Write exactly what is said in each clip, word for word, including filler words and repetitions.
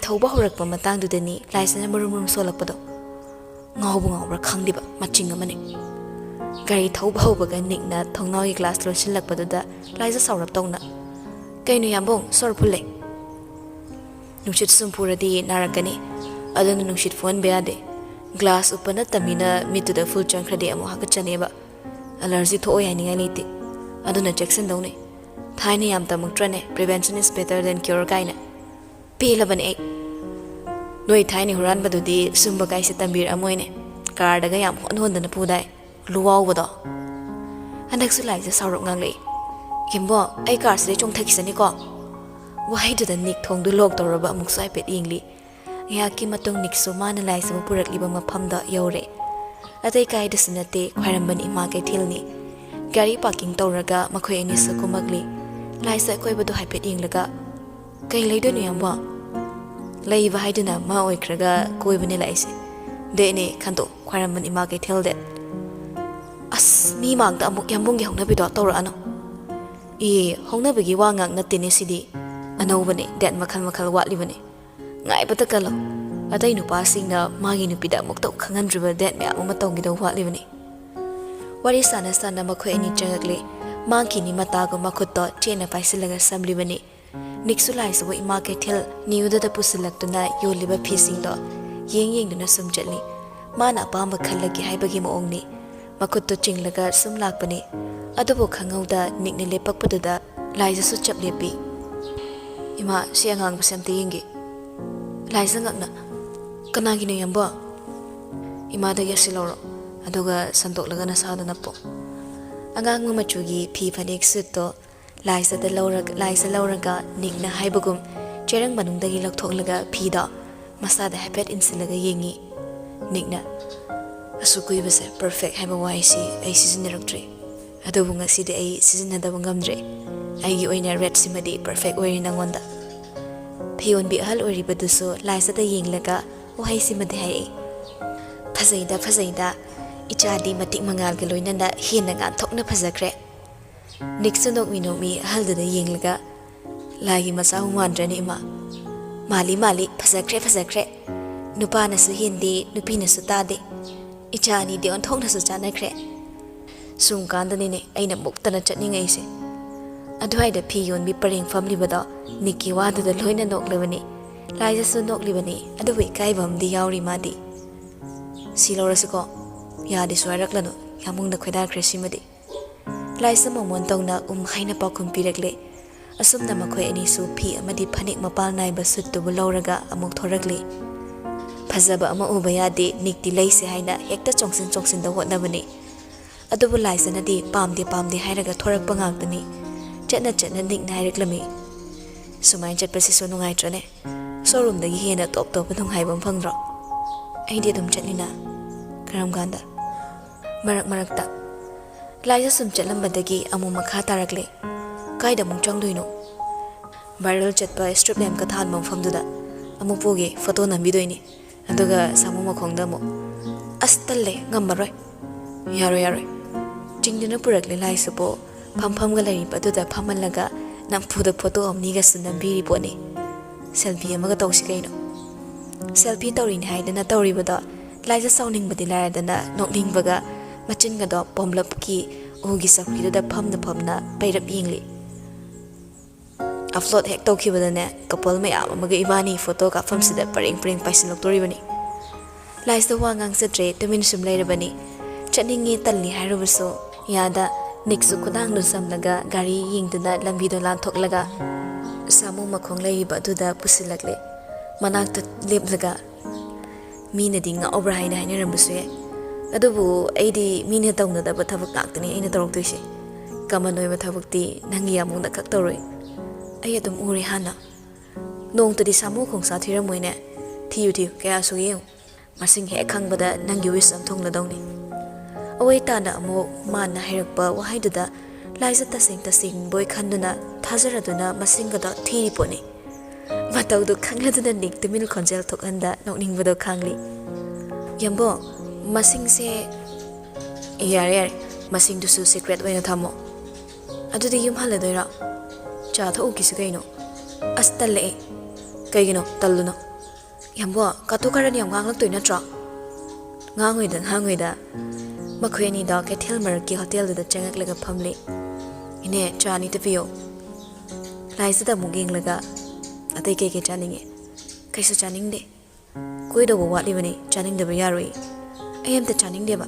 ꯊꯧꯕ ꯍꯧꯔꯛꯄ ꯃꯇꯥꯡꯗꯨꯗꯅꯤ ꯂꯥꯏꯖꯥꯅ ꯃꯔꯨꯝ ꯃꯔꯨꯝ ꯁꯣꯜꯂꯛꯄꯗꯣ꯫ ꯉꯥꯎꯕ ꯉꯥꯎꯕ꯭ꯔꯥ ꯈꯪꯗꯦꯕ, ꯃꯆꯤꯡ ꯑꯃꯅꯤ꯫ ꯒꯥꯔꯤ ꯊꯧꯕ ꯍꯧꯕꯒ ꯅꯤꯛꯅ ꯊꯣꯡꯅꯥꯎꯒꯤ ꯒ꯭ꯂꯥꯁ ꯂꯣꯟꯁꯤꯜꯂꯛꯄꯗꯨꯗ ꯂꯥꯏꯖꯥ ꯁꯥꯎꯔꯞ ꯇꯧꯅ, "ꯀꯩꯅꯣ ꯌꯥꯝꯕꯨꯡ, ꯁꯣꯔ ꯐꯨꯜꯂꯦ?" "ꯅꯨꯡꯁꯤꯠ ꯁꯨꯝ ꯐꯨꯔꯗꯤ ꯅꯥꯔꯛꯀꯅꯤ, ꯑꯗꯨꯅ ꯅꯨꯡꯁꯤꯠ ꯐꯨꯍꯟꯕ ꯌꯥꯗꯦ꯫ ꯒ꯭ꯂꯥꯁ ꯎꯞꯄ ꯅꯠꯇꯕꯅꯤꯅ ꯃꯤꯠꯇꯨꯗ ꯐꯨꯜ ꯆꯪꯈ꯭ꯔꯗꯤ ꯑꯃꯨꯛ ꯍꯥꯀꯠꯆꯅꯦꯕ꯫ ꯑꯦꯂꯔꯖꯤ ꯊꯣꯛꯑꯣꯏ ꯍꯥꯏꯅꯤꯡꯉꯥꯏ ꯂꯩꯇꯦ꯫ ꯑꯗꯨꯅ ꯆꯦꯛꯁꯤꯟꯗꯧꯅꯤ꯫ ꯊꯥꯏꯅ ꯌꯥꯝ ꯇꯝꯃꯛꯇ꯭ꯔꯅꯦ, 'Prevention is better than cure' ꯀꯥꯏꯅ?" ꯄꯦꯜꯂꯕꯅꯦ ꯑꯩ꯫ ꯅꯣꯏ ꯊꯥꯏꯅ ꯍꯨꯔꯥꯟꯕꯗꯨꯗꯤ ꯁꯨꯝꯕ ꯀꯥꯏꯁꯦ ꯇꯝꯕꯤꯔꯛꯑꯝꯃꯣꯏꯅꯦ꯫ ꯀꯥꯔꯗꯒ ꯌꯥꯝ ꯍꯣꯟ ꯍꯣꯟꯗꯅ ꯄꯨꯗꯥꯏ, ꯂꯨꯋꯥꯎꯕꯗꯣ꯫ ꯍꯟꯗꯛꯁꯨ ꯂꯥꯏꯖꯥ ꯁꯥꯎꯔꯞ ꯉꯥꯡꯂꯛꯏ꯫ "ꯌꯥꯝꯕꯨꯡ, ꯑꯩ ꯀꯥꯔꯁꯤꯗꯩ ꯆꯣꯡꯊꯈꯤꯁꯅꯤꯀꯣ?" ꯋꯥꯍꯩꯗꯨꯗ ꯅꯤꯛ ꯊꯣꯡꯗꯨ ꯂꯣꯛ ꯇꯧꯔꯕ ꯑꯃꯨꯛꯁꯨ ꯍꯥꯏꯐꯦꯠ ꯌꯦꯡꯂꯤ꯫ ꯉꯥꯏꯍꯥꯛꯀꯤ ꯃꯇꯨꯡ ꯅꯤꯛꯁꯨ ꯃꯥꯅ ꯂꯥꯏꯖꯥꯕꯨ ꯄꯨꯔꯛꯂꯤꯕ ꯃꯐꯝꯗ ꯌꯧꯔꯦ꯫ ꯑꯇꯩ ꯀꯥꯏꯗꯁꯨ ꯅꯠꯇꯦ, ꯈ꯭ꯋꯥꯏꯔꯝꯕꯟ ꯏꯃꯥ ꯀꯩꯊꯦꯜꯅꯤ꯫ ꯒꯥꯔꯤ ꯄꯥꯔꯀꯤꯡ ꯇꯧꯔꯒ ꯃꯈꯣꯏ ꯑꯅꯤꯁꯨ ꯀꯨꯝꯃꯛꯂꯤ꯫ ꯂꯥꯏꯖꯥ ꯑꯀꯣꯏꯕꯗꯨ ꯍꯥꯏꯐꯦꯠ ꯌꯦꯡꯂꯒ, "ꯀꯩ ꯂꯩꯗꯣꯏꯅꯣ ꯌꯥꯝꯕꯨꯡ?" "ꯂꯩꯕ ꯍꯥꯏꯗꯨꯅ ꯑꯃ ꯑꯣꯏꯈ꯭ꯔꯒ ꯀꯣꯏꯕꯅꯦ ꯂꯥꯛꯏꯁꯦ꯫ ꯗꯦꯠꯅꯦ ꯈꯟꯗꯣꯛ, ꯈ꯭ꯋꯥꯏꯔꯝꯕꯟ ꯏꯃꯥ ꯀꯩꯊꯦꯜ ꯗꯦꯠ꯫" "ꯑꯁ, ꯃꯤ ꯃꯥꯡꯗ ꯑꯃꯨꯛ ꯌꯥꯝꯕꯨꯡꯒꯤ ꯍꯧꯅꯕꯤꯗꯣ ꯇꯧꯔꯛꯑꯅꯨ꯫" "ꯑꯦ, ꯍꯧꯅꯕꯒꯤ ꯋꯥ ꯉꯥꯛ ꯅꯠꯇꯦꯅꯦ ꯁꯤꯗꯤ꯫ ꯑꯅꯧꯕꯅꯦ, ꯗꯦꯠ ꯃꯈꯜ ꯃꯈꯜ ꯋꯥꯠꯂꯤꯕꯅꯦ꯫ ꯉꯥꯏꯕꯇ ꯀꯜꯂꯣ꯫ ꯑꯇꯩ ꯅꯨꯄꯥꯁꯤꯡꯅ ꯃꯥꯒꯤ ꯅꯨꯄꯤꯗ ꯑꯃꯨꯛꯇ ꯈꯪꯍꯟꯗ꯭ꯔꯤꯕ ꯗꯦꯠ ꯃꯌꯥꯝ ꯑꯃ ꯇꯧꯈꯤꯗꯧ ꯋꯥꯠꯂꯤꯕꯅꯤ꯫" ꯋꯥꯔꯤ ꯁꯥꯟꯅ ꯁꯥꯟꯅ ꯃꯈꯣꯏ ꯑꯅꯤ ꯆꯪꯉꯛꯂꯦ꯫ ꯃꯥꯡꯈꯤꯅꯤ ꯃꯇꯥꯒꯨꯝ ꯃꯈꯨꯠꯇꯣ ꯆꯦꯠꯅ ꯄꯥꯏꯁꯤꯜꯂꯒ ꯁꯝꯂꯤꯕꯅꯤ꯫ ꯅꯤꯛꯁꯨ ꯂꯥꯏꯖꯥꯕꯨ ꯏꯃꯥ ꯀꯩꯊꯦꯜ ꯅ꯭ꯌꯨꯗꯨꯗ ꯄꯨꯁꯤꯜꯂꯛꯇꯨꯅ ꯌꯣꯜꯂꯤꯕ ꯐꯤꯁꯤꯡꯗꯣ ꯌꯦꯡ ꯌꯦꯡꯗꯨꯅ ꯁꯨꯝ ꯆꯠꯂꯤ꯫ ꯃꯥꯅ ꯑꯄꯥꯝꯕ ꯈꯜꯂꯒꯦ ꯍꯥꯏꯕꯒꯤ ꯃꯑꯣꯡꯅꯤ꯫ ꯃꯈꯨꯠꯇꯣ ꯆꯤꯡꯂꯒ ꯁꯨꯝ ꯂꯥꯛꯄꯅꯤ꯫ ꯑꯗꯨꯕꯨ ꯈꯪꯍꯧꯗ ꯅꯤꯛꯅ ꯂꯦꯞꯄꯛꯄꯗꯨꯗ ꯂꯥꯏꯖꯥꯁꯨ ꯆꯞ ꯂꯦꯞꯄꯤ꯫ "ꯏꯃꯥ, ꯁꯤ ꯑꯉꯥꯡꯕꯁꯦ ꯑꯝꯇ ꯌꯦꯡꯒꯦ꯫" ꯂꯥꯏꯖꯥ ꯉꯛꯅ, "ꯀꯅꯥꯒꯤꯅꯣ ꯌꯥꯝꯕꯨꯡ?" "ꯏꯃꯥꯗꯒꯤ ꯑꯁꯤ ꯂꯧꯔꯣ, ꯑꯗꯨꯒ ꯁꯟꯗꯣꯛꯂꯒ ꯅꯁꯥꯗ ꯅꯞꯄꯣ꯫" ꯑꯉꯥꯡꯕ ꯃꯆꯨꯒꯤ ꯐꯤ ꯐꯅꯦꯛ ꯁꯨꯠꯇꯣ ꯂꯥꯏꯖꯥꯗ ꯂꯧꯔꯒ, ꯂꯥꯏꯖꯥ ꯂꯧꯔꯒ ꯅꯤꯛꯅ ꯍꯥꯏꯕꯒꯨꯝ ꯆꯦꯔꯪ ꯃꯅꯨꯡꯗꯒꯤ ꯂꯧꯊꯣꯛꯂꯒ ꯐꯤꯗꯣ ꯃꯁꯥꯗ ꯍꯥꯏꯐꯦꯠ ꯏꯟꯁꯤꯜꯂꯒ ꯌꯦꯡꯉꯤ꯫ ꯅꯤꯛꯅ, "ꯑꯁꯨꯛ ꯀꯨꯏꯕꯁꯦ ꯄꯔꯐꯦꯛ ꯍꯥꯏꯕ ꯋꯥꯍꯩꯁꯤ ꯑꯩ ꯁꯤꯖꯤꯟꯅꯔꯛꯇ꯭ꯔꯤ꯫ ꯑꯗꯨꯕꯨ ꯉꯁꯤꯗꯤ ꯑꯩ ꯁꯤꯖꯤꯟꯅꯗꯕ ꯉꯝꯗ꯭ꯔꯦ꯫ ꯑꯩꯒꯤ ꯑꯣꯏꯅ ꯔꯦꯠꯁꯤꯃꯗꯤ ꯄꯔꯐꯦꯛ ꯑꯣꯏꯔꯦ ꯅꯪꯉꯣꯟꯗ꯫" ꯐꯤꯌꯣꯟꯕꯤ ꯑꯍꯜ ꯑꯣꯏꯔꯤꯕꯗꯨꯁꯨ ꯂꯥꯏꯖꯥꯗ ꯌꯦꯡꯂꯒ ꯋꯥꯍꯩꯁꯤꯃꯗꯤ ꯍꯥꯏꯔꯛꯏ, "ꯐꯖꯩꯗ, ꯐꯖꯩꯗ꯫ ꯏꯆꯥꯗꯤ ꯃꯇꯤꯛ ꯃꯉꯥꯜꯒ ꯂꯣꯏꯅꯅ ꯍꯦꯟꯅ ꯉꯥꯟꯊꯣꯛꯅ ꯐꯖꯈ꯭ꯔꯦ꯫" ꯅꯤꯛꯁꯨ ꯅꯣꯛꯃꯤ ꯅꯣꯛꯃꯤ ꯑꯍꯜꯗꯨꯗ ꯌꯦꯡꯂꯒ, "ꯂꯥꯏꯒꯤ ꯃꯆꯥꯕꯨ ꯃꯥꯟꯗ꯭ꯔꯅꯤ ꯏꯃꯥ?" "ꯃꯥꯜꯂꯤ, ꯃꯥꯜꯂꯤ, ꯐꯖꯈ꯭ꯔꯦ, ꯐꯖꯈ꯭ꯔꯦ꯫ ꯅꯨꯄꯥꯅꯁꯨ ꯍꯦꯟꯗꯦ, ꯅꯨꯄꯤꯅꯁꯨ ꯇꯥꯗꯦ꯫ ꯏꯆꯥ ꯑꯅꯤꯗꯤ ꯑꯣꯟꯊꯣꯛꯅꯁꯨ ꯆꯥꯟꯅꯈ꯭ꯔꯦ꯫" ꯁꯨꯝ ꯀꯥꯟꯗꯅꯤꯅꯦ ꯑꯩꯅ ꯃꯨꯛꯇꯅ ꯆꯠꯅꯤꯡꯉꯛꯏꯁꯦ꯫ ꯑꯗꯨꯋꯥꯏꯗ ꯐꯤ ꯌꯣꯟꯕꯤ ꯄꯔꯦꯡ ꯐꯝꯂꯤꯕꯗꯣ ꯅꯤꯛꯀꯤ ꯋꯥꯗꯨꯗ ꯂꯣꯏꯅ ꯅꯣꯛꯂꯕꯅꯤ꯫ ꯂꯥꯏꯖꯁꯨ ꯅꯣꯛꯂꯤꯕꯅꯤ, ꯑꯗꯨꯕꯨ ꯏꯀꯥꯏꯕ ꯑꯃꯗꯤ ꯌꯥꯎꯔꯤ ꯃꯥꯗꯤ꯫ "ꯁꯤ ꯂꯧꯔꯁꯤꯀꯣ?" "ꯌꯥꯗꯦꯁꯨ ꯍꯥꯏꯔꯛꯂꯅꯨ, ꯌꯥꯝ ꯃꯨꯡꯗ ꯈꯣꯏꯗꯥꯈ꯭ꯔꯦ ꯁꯤꯃꯗꯤ꯫" ꯂꯥꯏꯖ ꯃꯃꯣꯟ ꯇꯧꯅ ꯎꯝ ꯍꯥꯏꯅ ꯄꯥꯎꯈꯨꯝ ꯄꯤꯔꯛꯂꯦ꯫ ꯑꯁꯨꯝꯅ ꯃꯈꯣꯏ ꯑꯅꯤꯁꯨ ꯐꯤ ꯑꯃꯗꯤ ꯐꯅꯦꯛ ꯃꯄꯥꯜ ꯅꯥꯏꯕ ꯁꯨꯠꯇꯨꯕꯨ ꯂꯧꯔꯒ ꯑꯃꯨꯛ ꯊꯣꯔꯛꯂꯤ꯫ ꯐꯖꯕ ꯑꯃ ꯎꯕ ꯌꯥꯗꯦ, ꯅꯤꯛꯇꯤ ꯂꯩꯁꯦ ꯍꯥꯏꯅ ꯍꯦꯛꯇ ꯆꯣꯡꯁꯤꯟ ꯆꯣꯡꯁꯤꯟꯗ ꯍꯣꯠꯅꯕꯅꯤ꯫ ꯑꯗꯨꯕꯨ ꯂꯥꯏꯖꯅꯗꯤ "ꯄꯥꯝꯗꯦ, ꯄꯥꯝꯗꯦ" ꯍꯥꯏꯔꯒ ꯊꯣꯔꯛꯄ ꯉꯥꯛꯇꯅꯤ꯫ ꯆꯠꯅ ꯆꯠꯅ ꯅꯤꯛꯅ ꯍꯥꯏꯔꯛꯂꯝꯃꯤ, "ꯁꯨꯃꯥꯏꯅ ꯆꯠꯄꯁꯤꯁꯨ ꯅꯨꯡꯉꯥꯏꯇ꯭ꯔꯅꯦ? ꯁꯣꯔꯨꯝꯗꯒꯤ ꯍꯦꯟꯅ ꯇꯣꯞ ꯇꯣꯞꯄ ꯅꯨꯡꯉꯥꯏꯕ ꯑꯃ ꯐꯪꯗ꯭ꯔꯣ?" "ꯑꯩꯗꯤ ꯑꯗꯨꯝ ꯆꯠꯅꯤꯅ꯫" "ꯀꯔꯝ ꯀꯥꯟꯗ?" "ꯃꯔꯛ ꯃꯔꯛꯇ꯫" ꯂꯥꯏꯖ ꯁꯨꯝ ꯆꯠꯂꯝꯕꯗꯒꯤ ꯑꯃꯨꯛ ꯃꯈꯥ ꯇꯥꯔꯛꯂꯦ꯫ "ꯀꯥꯏꯗ ꯑꯃꯨꯛ ꯆꯪꯗꯣꯏꯅꯣ?" "ꯚꯥꯏꯔꯦꯜ ꯆꯠꯄ ꯁ꯭ꯇ꯭ꯔꯤꯠ ꯂꯦꯝꯞꯀ ꯊꯥꯟꯕ ꯃꯐꯝꯗꯨꯗ ꯑꯃꯨꯛ ꯄꯨꯒꯦ, ꯐꯣꯇꯣ ꯅꯝꯕꯤꯗꯣꯏꯅꯤ꯫ ꯑꯗꯨꯒ ꯁꯥꯃꯨ ꯃꯈꯣꯡꯗ ꯑꯃꯨꯛ꯫" "ꯑꯁ, ꯇꯜꯂꯦ, ꯉꯝꯃꯔꯣꯏ꯫" "ꯌꯥꯔꯣꯏ, ꯌꯥꯔꯣꯏ꯫" ꯆꯤꯡꯗꯨꯅ ꯄꯨꯔꯛꯂꯦ ꯂꯥꯏꯁꯨꯕꯨ꯫ ꯐꯝꯐꯝꯒ ꯂꯩꯔꯤꯕ ꯑꯗꯨꯗ ꯐꯝꯍꯜꯂꯒ ꯅꯝꯐꯨꯗ ꯐꯣꯇꯣ ꯑꯃꯅꯤꯒꯁꯨ ꯅꯝꯕꯤꯔꯤ ꯄꯣꯠꯅꯤ꯫ "ꯁꯦꯜꯐꯤ ꯑꯃꯒ ꯇꯧꯁꯤ ꯀꯩꯅꯣ?" ꯁꯦꯜꯐꯤ ꯇꯧꯔꯤꯅꯤ ꯍꯥꯏꯗꯅ ꯇꯧꯔꯤꯕꯗꯣ ꯂꯥꯏꯖ ꯁꯥꯎꯅꯤꯡꯕꯗꯤ ꯂꯥꯏꯔꯗꯅ ꯅꯣꯛꯅꯤꯡꯕꯒ ꯃꯆꯤꯟꯒꯗꯣ ꯄꯣꯝꯂꯞꯀꯤ ꯎꯒꯤ ꯆꯧꯀ꯭ꯔꯤꯗꯨꯗ ꯐꯝꯅ ꯐꯝꯅ ꯄꯩꯔꯞ ꯌꯦꯡꯂꯤ꯫ "ꯑꯞꯂꯣꯗ ꯍꯦꯛ ꯇꯧꯈꯤꯕꯗꯅꯦ ꯀꯄꯜ ꯃꯌꯥꯝ ꯑꯃꯒ ꯏꯕꯥꯅꯤ ꯐꯣꯇꯣ ꯀꯥꯞꯐꯝꯁꯤꯗ ꯄꯔꯦꯡ ꯄꯔꯦꯡ ꯄꯥꯏꯁꯤꯜꯂꯛꯇꯣꯔꯤꯕꯅꯤ꯫" ꯂꯥꯏꯖꯗ ꯋꯥ ꯉꯥꯡꯖꯗ꯭ꯔꯦ, ꯇꯨꯃꯤꯟ ꯁꯨꯝ ꯂꯩꯔꯕꯅꯤ꯫ ꯆꯠꯅꯤꯡꯉꯦ ꯇꯜꯂꯤ ꯍꯥꯏꯔꯨꯕꯁꯨ ꯌꯥꯗ꯫ ꯅꯤꯛꯁꯨ ꯈꯨꯗꯥꯡꯗꯨ ꯆꯝꯂꯒ ꯒꯥꯔꯤ ꯌꯦꯡꯗꯨꯅ ꯂꯝꯕꯤꯗꯣ ꯂꯥꯟꯊꯣꯛꯂꯒ ꯁꯥꯃꯨ ꯃꯈꯣꯡ ꯂꯩꯔꯤꯕ ꯑꯗꯨꯗ ꯄꯨꯁꯤꯜꯂꯛꯂꯦ꯫ ꯃꯅꯥꯛꯇ ꯂꯦꯞꯂꯒ, "ꯃꯤꯅꯗꯤ ꯉꯥꯎꯕ꯭ꯔꯥ ꯍꯥꯏꯅ ꯍꯥꯏꯅꯔꯝꯕꯁꯨ ꯌꯥꯏ, ꯑꯗꯨꯕꯨ ꯑꯩꯗꯤ ꯃꯤꯅ ꯇꯧꯅꯗꯕ ꯊꯕꯛ ꯉꯥꯛꯇꯅꯤ ꯑꯩꯅ ꯇꯧꯔꯛꯇꯣꯏꯁꯦ꯫ ꯀꯃꯟ ꯑꯣꯏꯕ ꯊꯕꯛꯇꯤ ꯅꯪꯒꯤ ꯌꯥꯝꯕꯨꯡꯅ ꯈꯛ ꯇꯧꯔꯣꯏ꯫ ꯑꯩ ꯑꯗꯨꯝ ꯎꯔꯦ ꯍꯥꯟꯅ꯫ ꯅꯣꯡꯇꯗꯤ ꯁꯥꯃꯨ ꯈꯣꯡꯁꯥ ꯊꯤꯔꯝꯃꯣꯏꯅꯦ꯫ ꯊꯤꯌꯨ, ꯊꯤꯌꯨ, ꯀꯌꯥ ꯁꯨꯒꯦ ꯌꯦꯡꯉꯨ꯫ ꯃꯁꯤꯡ ꯍꯦꯛ ꯈꯪꯕꯗ ꯅꯪꯒꯤ ꯋꯤꯁ ꯑꯃ ꯊꯨꯡꯂꯗꯧꯅꯤ꯫" ꯑꯋꯣꯏ ꯇꯥꯅ ꯑꯃꯨꯛ ꯃꯥꯅ ꯍꯥꯏꯔꯛꯄ ꯋꯥꯍꯩꯗꯨꯗ ꯂꯥꯏꯖ ꯇꯁꯦꯡ ꯇꯁꯦꯡꯕꯣꯏ ꯈꯟꯗꯨꯅ ꯊꯥꯖꯔꯗꯨꯅ ꯃꯁꯤꯡꯒꯗꯣ ꯊꯤꯔꯤ ꯄꯣꯠꯅꯤ꯫ ꯃꯇꯧꯗꯨ ꯈꯪꯂꯗꯨꯅ ꯅꯤꯛ ꯇꯨꯃꯤꯟ ꯈꯣꯟꯖꯦꯜ ꯊꯣꯛꯍꯟꯗ ꯅꯣꯛꯅꯤꯡꯕꯗꯣ ꯈꯥꯡꯂꯤ꯫ "ꯌꯥꯝꯕꯣ, ꯃꯁꯤꯡꯁꯦ꯫" "ꯌꯥꯔꯦ, ꯌꯥꯔꯦ, ꯃꯁꯤꯡꯗꯨꯁꯨ ꯁꯤꯀ꯭ꯔꯦꯠ ꯑꯣꯏꯅ ꯊꯝꯃꯣ꯫ ꯑꯗꯨꯗꯤ ꯌꯨꯝ ꯍꯜꯂꯗꯣꯏꯔꯣ? ꯆꯥ ꯊꯛꯎꯈꯤꯁꯤ ꯀꯩꯅꯣ꯫" "ꯑꯁ, ꯇꯜꯂꯛꯑꯦ꯫" ꯀꯩꯒꯤꯅꯣ ꯇꯜꯂꯨꯅꯣ? ꯌꯥꯝꯕꯣ, ꯀꯥꯇꯨ ꯀꯥꯔꯟ ꯌꯥꯝ ꯉꯥꯡꯂꯛꯇꯣꯏ ꯅꯠꯇ꯭ꯔꯣ? ꯉꯥꯡꯉꯣꯏꯗ, ꯉꯥꯡꯉꯣꯏꯗ꯫ ꯃꯈꯣꯏ ꯑꯅꯤꯗꯣ ꯀꯩꯊꯦꯜ ꯃꯔꯛꯀꯤ ꯍꯣꯇꯦꯜꯗꯨꯗ ꯆꯪꯉꯛꯂꯒ ꯐꯝꯂꯤ꯫ "ꯏꯅꯦ, ꯆꯥ ꯑꯅꯤꯇ ꯄꯤꯌꯣ꯫" ꯂꯥꯏꯖꯗ ꯑꯃꯨꯛ ꯌꯦꯡꯂꯒ, "ꯑꯇꯩ ꯀꯩꯀꯩ ꯆꯥꯅꯤꯡꯉꯤ?" "ꯀꯩꯁꯨ ꯆꯥꯅꯤꯡꯗꯦ꯫ ꯀꯣꯏꯗꯧꯕ ꯋꯥꯠꯂꯤꯕꯅꯤ, ꯆꯥꯅꯤꯡꯗꯕ ꯌꯥꯔꯣꯏ꯫ ꯑꯩ ꯑꯝꯇ ꯆꯥꯅꯤꯡꯗꯦꯕ꯫"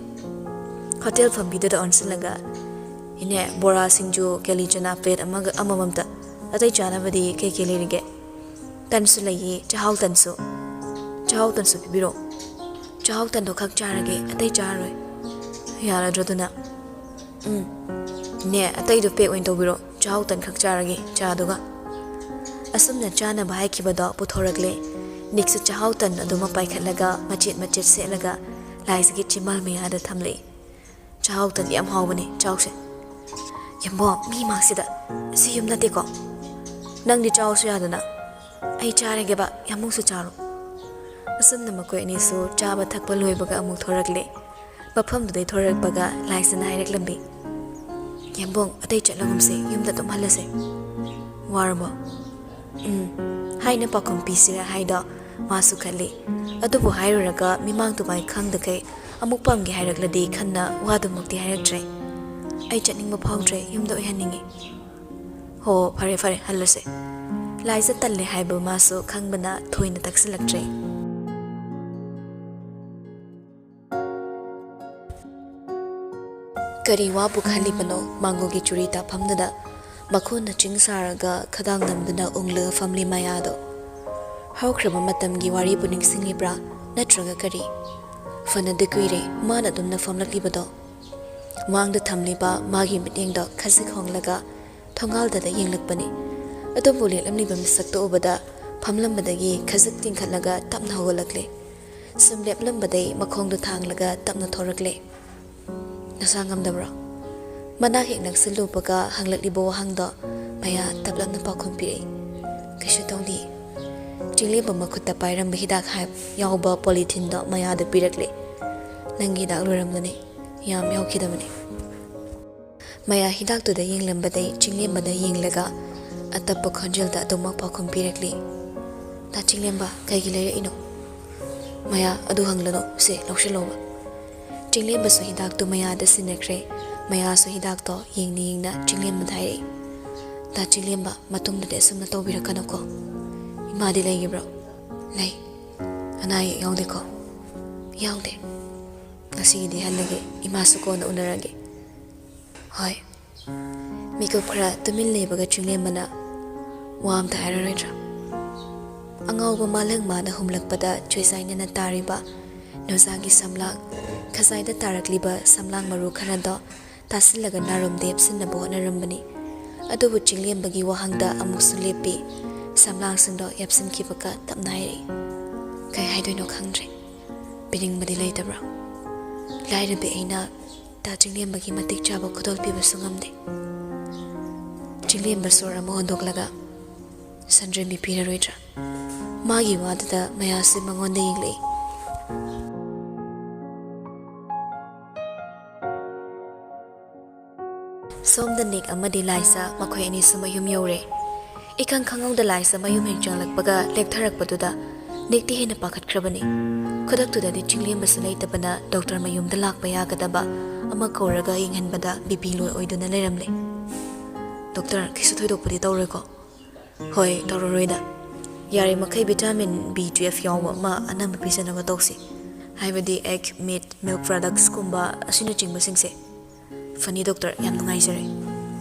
ꯍꯣꯇꯦꯜ ꯐꯝꯕꯤꯗꯨꯗ ꯑꯣꯟꯁꯤꯜꯂꯒ, "ꯏꯅꯦ, ꯕꯣꯔꯥ, ꯁꯤꯡꯖꯨ, ꯀꯦꯂꯤ ꯆꯅꯥ ꯄ꯭ꯂꯦꯠ ꯑꯃꯒ ꯑꯃꯃꯝꯇ꯫ ꯑꯇꯩ ꯆꯥꯅꯕꯗꯤ ꯀꯩꯀꯩ ꯂꯩꯔꯤꯒꯦ?" "ꯇꯟꯁꯨ ꯂꯩꯌꯦ, ꯆꯥꯛꯍꯥꯎ ꯇꯟꯁꯨ꯫" "ꯆꯥꯛꯍꯥꯎ ꯇꯟꯁꯨ ꯄꯤꯕꯤꯔꯣ꯫ ꯆꯥꯛꯍꯥꯎ ꯇꯟꯗꯣ ꯈꯛ ꯆꯥꯔꯒꯦ, ꯑꯇꯩ ꯆꯥꯔꯔꯣꯏ꯫" "ꯌꯥꯔꯗ꯭ꯔꯣ ꯑꯗꯨꯅ?" "ꯎꯝ꯫ ꯅꯦ, ꯑꯇꯩꯗꯣ ꯄꯦꯛ ꯑꯣꯏꯅ ꯇꯧꯕꯤꯔꯣ, ꯆꯥꯛꯍꯥꯎ ꯇꯟ ꯈꯛ ꯆꯥꯔꯒꯦ, ꯆꯥꯗꯨꯒ꯫" ꯑꯁꯨꯝꯅ ꯆꯥꯅꯕ ꯍꯥꯏꯈꯤꯕꯗꯣ ꯄꯨꯊꯣꯔꯛꯂꯦ꯫ ꯅꯤꯛꯁꯨ ꯆꯥꯛꯍꯥꯎ ꯇꯟ ꯑꯗꯨꯃ ꯄꯥꯏꯈꯠꯂꯒ ꯃꯆꯦꯠ ꯃꯆꯦꯠ ꯁꯦꯠꯂꯒ ꯂꯥꯏꯖꯒꯤ ꯆꯤꯝꯕꯥꯜ ꯃꯌꯥꯗ ꯊꯝꯂꯛꯏ꯫ "ꯆꯥꯛꯍꯥꯎ ꯇꯟꯗꯤ ꯌꯥꯝ ꯍꯥꯎꯕꯅꯦ, ꯆꯥꯎꯁꯦ꯫" "ꯌꯥꯝꯕꯣ, ꯃꯤ ꯃꯥꯡꯁꯤꯗ, ꯁꯤ ꯌꯨꯝ ꯅꯠꯇꯦꯀꯣ꯫ ꯅꯪꯗꯤ ꯆꯥꯎꯁꯨ ꯌꯥꯗꯅ꯫" "ꯑꯩ ꯆꯥꯔꯒꯦꯕ, ꯌꯥꯝꯕꯨꯡꯁꯨ ꯆꯥꯔꯣ꯫" ꯑꯁꯨꯝꯅ ꯃꯈꯣꯏ ꯑꯅꯤꯁꯨ ꯆꯥꯕ ꯊꯛꯄ ꯂꯣꯏꯕꯒ ꯑꯃꯨꯛ ꯊꯣꯔꯛꯂꯦ꯫ ꯃꯐꯝꯗꯨꯗꯩ ꯊꯣꯔꯛꯄꯒ ꯂꯥꯏꯖꯅ ꯍꯥꯏꯔꯛꯂꯝꯃꯤ, "ꯌꯥꯝꯕꯨꯡ, ꯑꯇꯩ ꯆꯠꯂꯒꯨꯝꯁꯦ, ꯌꯨꯝꯗ ꯑꯗꯨꯝ ꯍꯜꯂꯁꯦ꯫" "ꯋꯥꯔꯕꯣ?" "ꯎꯝ" ꯍꯥꯏꯅ ꯄꯥꯎꯈꯨꯝ ꯄꯤꯁꯤꯔꯥ ꯍꯥꯏꯗꯣ ꯃꯥꯁꯨ ꯈꯜꯂꯤ꯫ ꯑꯗꯨꯕꯨ ꯍꯥꯏꯔꯨꯔꯒ ꯃꯤꯃꯥꯡ ꯇꯨꯃꯥꯡ ꯈꯪꯗꯈꯩ ꯑꯃꯨꯛ ꯄꯝꯒꯦ ꯍꯥꯏꯔꯛꯂꯗꯤ ꯈꯟꯅ ꯋꯥꯗꯨꯃꯛꯇꯤ ꯍꯥꯏꯔꯛꯇ꯭ꯔꯦ꯫ "ꯑꯩ ꯆꯠꯅꯤꯡꯕ ꯐꯥꯎꯗ꯭ꯔꯦ, ꯌꯨꯝꯗ ꯑꯣꯏꯍꯟꯅꯤꯡꯉꯤ꯫" "ꯍꯣ, ꯐꯔꯦ ꯐꯔꯦ, ꯍꯜꯂꯁꯦ꯫" ꯂꯥꯏꯖ ꯇꯜꯂꯦ ꯍꯥꯏꯕ ꯃꯥꯁꯨ ꯈꯪꯕꯅ ꯊꯣꯏꯅ ꯇꯛꯁꯤꯜꯂꯛꯇ꯭ꯔꯦ꯫ ꯀꯔꯤ ꯋꯥꯕꯨ ꯈꯜꯂꯤꯕꯅꯣ ꯃꯥꯡꯒꯣꯜꯒꯤ ꯆꯨꯔꯤ ꯇꯥꯐꯝꯗꯨꯗ? ꯃꯈꯣꯟꯅ ꯆꯤꯡ ꯁꯥꯔꯒ ꯈꯗꯥꯡ ꯅꯝꯗꯨꯅ ꯎꯪꯂꯒ ꯐꯝꯂꯤ ꯃꯌꯥꯗꯣ꯫ ꯍꯧꯈ꯭ꯔꯕ ꯃꯇꯝꯒꯤ ꯋꯥꯔꯤꯕꯨ ꯅꯤꯡꯁꯤꯡꯂꯤꯕ꯭ꯔꯥ, ꯅꯠꯇ꯭ꯔꯒ ꯀꯔꯤ? ꯐꯅꯗꯤ ꯀꯨꯏꯔꯦ ꯃꯥꯅ ꯑꯗꯨꯝꯅ ꯐꯝꯂꯛꯂꯤꯕꯗꯣ꯫ ꯃꯥꯡꯗ ꯊꯝꯂꯤꯕ ꯃꯥꯒꯤ ꯃꯤꯠꯌꯦꯡꯗꯣ ꯈꯖꯤꯛ ꯍꯣꯡꯂꯒ ꯊꯣꯡꯒꯥꯜꯗꯗ ꯌꯦꯡꯂꯛꯄꯅꯤ꯫ ꯑꯗꯨꯕꯨ ꯂꯦꯞꯂꯝꯂꯤꯕ ꯃꯤꯁꯛꯇꯣ ꯎꯕꯗ ꯐꯝꯂꯝꯕꯗꯒꯤ ꯈꯖꯤꯛ ꯇꯤꯡꯈꯠꯂꯒ ꯇꯞꯅ ꯍꯧꯒꯠꯂꯛꯂꯦ꯫ ꯁꯨꯝ ꯂꯦꯞꯂꯝꯕꯗꯩ ꯃꯈꯣꯡꯗꯣ ꯊꯥꯡꯂꯒ ꯇꯞꯅ ꯊꯣꯔꯛꯂꯦ꯫ "ꯅꯁꯥ ꯉꯝꯗꯕ꯭ꯔꯣ?" ꯃꯅꯥꯛ ꯍꯦꯛ ꯅꯛꯁꯤꯜꯂꯨꯕꯒ ꯍꯪꯂꯛꯂꯤꯕ ꯋꯥꯍꯪꯗꯣ ꯃꯌꯥ ꯇꯞꯂꯞꯅ ꯄꯥꯎꯈꯨꯝ ꯄꯤꯔꯛꯏ꯫ "ꯀꯩꯁꯨ ꯇꯧꯗꯦ꯫" ꯆꯤꯡꯂꯦꯝꯕ ꯃꯈꯨꯠꯇ ꯄꯥꯏꯔꯝꯕ ꯍꯤꯗꯥꯛ ꯍꯥꯏꯞ ꯌꯥꯎꯕ ꯄꯣꯂꯤꯊꯤꯟꯗꯣ ꯃꯌꯥꯗ ꯄꯤꯔꯛꯂꯦ꯫ "ꯅꯪꯒꯤ ꯍꯤꯗꯥꯛ ꯂꯣꯏꯔꯝꯒꯅꯤ, ꯌꯥꯝ ꯌꯥꯎꯈꯤꯗꯕꯅꯤ꯫" ꯃꯌꯥ ꯍꯤꯗꯥꯛꯇꯨꯗ ꯌꯦꯡꯂꯝꯕꯗꯩ ꯆꯤꯡꯂꯦꯝꯕꯗ ꯌꯦꯡꯂꯒ ꯑꯇꯞꯄ ꯈꯣꯟꯖꯦꯜꯗ ꯑꯗꯨꯃꯛ ꯄꯥꯎꯈꯨꯝ ꯄꯤꯔꯛꯂꯤ꯫ ꯇꯥ ꯆꯤꯡꯂꯦꯝꯕ, ꯀꯩꯒꯤ ꯂꯩꯔꯛꯏꯅꯣ? ꯃꯌꯥ, ꯑꯗꯨ ꯍꯪꯂꯅꯨ, ꯁꯦ, ꯂꯧꯁꯤꯜꯂꯣꯕ꯫ ꯆꯤꯡꯂꯦꯝꯕꯁꯨ ꯍꯤꯗꯥꯛꯇꯨ ꯃꯌꯥꯗ ꯁꯤꯟꯅꯈ꯭ꯔꯦ꯫ ꯃꯌꯥꯁꯨ ꯍꯤꯗꯥꯛꯇꯣ ꯌꯦꯡꯅ ꯌꯦꯡꯅ ꯆꯤꯡꯂꯦꯝꯕꯗ ꯍꯥꯏꯔꯛꯏ, "ꯇꯥ ꯆꯤꯡꯂꯦꯝꯕ, ꯃꯇꯨꯡꯗꯗꯤ ꯑꯁꯨꯝꯅ ꯇꯧꯕꯤꯔꯛꯀꯅꯨꯀꯣ꯫ ꯏꯃꯥꯗꯤ ꯂꯩꯔꯤꯕ꯭ꯔꯣ?" "ꯂꯩ꯫ ꯑꯅꯥ ꯑꯌꯦꯛ ꯌꯥꯎꯗꯦꯀꯣ?" "ꯌꯥꯎꯗꯦ꯫ ꯉꯁꯤꯒꯤꯗꯤ ꯍꯜꯂꯒꯦ꯫ ꯏꯃꯥꯁꯨ ꯀꯣꯟꯅ ꯎꯅꯔꯒꯦ꯫" "ꯍꯣꯏ꯫" ꯃꯤꯀꯨꯞ ꯈꯔ ꯇꯨꯃꯤꯟ ꯂꯩꯕꯒ ꯆꯤꯡꯂꯦꯝꯕꯅ, "ꯋꯥ ꯑꯝꯇ ꯍꯥꯏꯔꯔꯣꯏꯗ꯭ꯔꯥ?" ꯑꯉꯥꯎꯕ ꯃꯥꯂꯪ ꯃꯥꯅ ꯍꯨꯝꯂꯛꯄꯗ ꯆꯣꯏꯆꯥꯏꯅꯅ ꯇꯥꯔꯤꯕ ꯅꯨꯡꯖꯥꯒꯤ ꯁꯝꯂꯥꯡ, ꯈꯖꯥꯏꯗ ꯇꯥꯔꯛꯂꯤꯕ ꯁꯝꯂꯥꯡ ꯃꯔꯨ ꯈꯔꯗꯣ ꯇꯥꯁꯤꯜꯂꯒ ꯅꯥꯔꯣꯝꯗ ꯌꯦꯞꯁꯤꯟꯅꯕ ꯍꯣꯠꯅꯔꯝꯕꯅꯤ꯫ ꯑꯗꯨꯕꯨ ꯆꯤꯡꯂꯦꯝꯕꯒꯤ ꯋꯥꯍꯪꯗ ꯑꯃꯨꯛꯁꯨ ꯂꯦꯞꯄꯤ꯫ ꯁꯝꯂꯥꯡꯁꯤꯡꯗꯣ ꯌꯦꯞꯁꯤꯟꯈꯤꯕꯒ ꯇꯞꯅ ꯍꯥꯏꯔꯛꯏ, "ꯀꯩ ꯍꯥꯏꯗꯣꯏꯅꯣ ꯈꯪꯗ꯭ꯔꯦ꯫ ꯄꯤꯅꯤꯡꯕꯗꯤ ꯂꯩꯇꯕ꯭ꯔꯥ? ꯂꯥꯏꯔꯕꯤ ꯑꯩꯅ ꯇꯥ ꯆꯤꯡꯂꯦꯝꯕꯒꯤ ꯃꯇꯤꯛ ꯆꯥꯕ ꯈꯨꯗꯣꯜ ꯄꯤꯕꯁꯨ ꯉꯝꯗꯦ꯫" ꯆꯤꯡꯂꯦꯝꯕ ꯁꯣꯔ ꯑꯃ ꯍꯣꯟꯗꯣꯛꯂꯒ, "ꯁꯟꯗ꯭ꯔꯦꯝꯕꯤ ꯄꯤꯔꯔꯣꯏꯗ꯭ꯔꯥ?" ꯃꯥꯒꯤ ꯋꯥꯗꯨꯗ ꯃꯌꯥꯁꯤ ꯃꯉꯣꯟꯗ ꯌꯦꯡꯂꯛꯏ꯫ ꯁꯣꯝꯗ ꯅꯤꯛ ꯑꯃꯗꯤ ꯂꯥꯏꯖ, ꯃꯈꯣꯏ ꯑꯅꯤꯁꯨ ꯃꯌꯨꯝ ꯌꯧꯔꯦ꯫ ꯏꯈꯪ ꯈꯪꯍꯧꯗ ꯂꯥꯏꯖ ꯃꯌꯨꯝ ꯍꯦꯛ ꯆꯪꯂꯛꯄꯒ ꯂꯦꯛꯊꯔꯛꯄꯗꯨꯗ ꯅꯤꯛꯇꯤ ꯍꯦꯟꯅ ꯄꯥꯈꯠꯈ꯭ꯔꯕꯅꯤ꯫ ꯈꯨꯗꯛꯇꯨꯗꯗꯤ ꯆꯤꯡꯂꯦꯝꯕꯁꯨ ꯂꯩꯇꯕꯅ ꯗꯣꯛꯇꯔ ꯃꯌꯨꯝꯗ ꯂꯥꯛꯄ ꯌꯥꯒꯗꯕ ꯑꯃ ꯀꯧꯔꯒ ꯌꯦꯡꯍꯟꯕꯗ ꯕꯤ ꯄꯤ ꯂꯣ ꯑꯣꯏꯗꯨꯅ ꯂꯩꯔꯝꯂꯦ꯫ "ꯗꯣꯛꯇꯔ, ꯀꯩꯁꯨ ꯊꯣꯏꯗꯣꯛꯄꯗꯤ ꯇꯧꯔꯣꯏꯀꯣ?" "ꯍꯣꯏ, ꯇꯧꯔꯔꯣꯏꯗ꯫ ꯌꯥꯔꯤꯃꯈꯩ ꯚꯤꯇꯥꯃꯤꯟ ꯕꯤ ꯇꯨꯌꯦꯜꯐ ꯌꯥꯎꯕ ꯑꯃ ꯑꯅꯝꯕ ꯄꯤꯖꯅꯕ ꯇꯧꯁꯤ꯫ ꯍꯥꯏꯕꯗꯤ ꯑꯦꯒ, ꯃꯤꯠ, ꯃꯤꯜꯛ ꯄ꯭ꯔꯗꯛꯁꯀꯨꯝꯕ ꯑꯁꯤꯅꯆꯤꯡꯕꯁꯤꯡꯁꯦ꯫" "ꯐꯅꯤ ꯗꯣꯛꯇꯔ, ꯌꯥꯝ ꯅꯨꯡꯉꯥꯏꯖꯔꯦ꯫"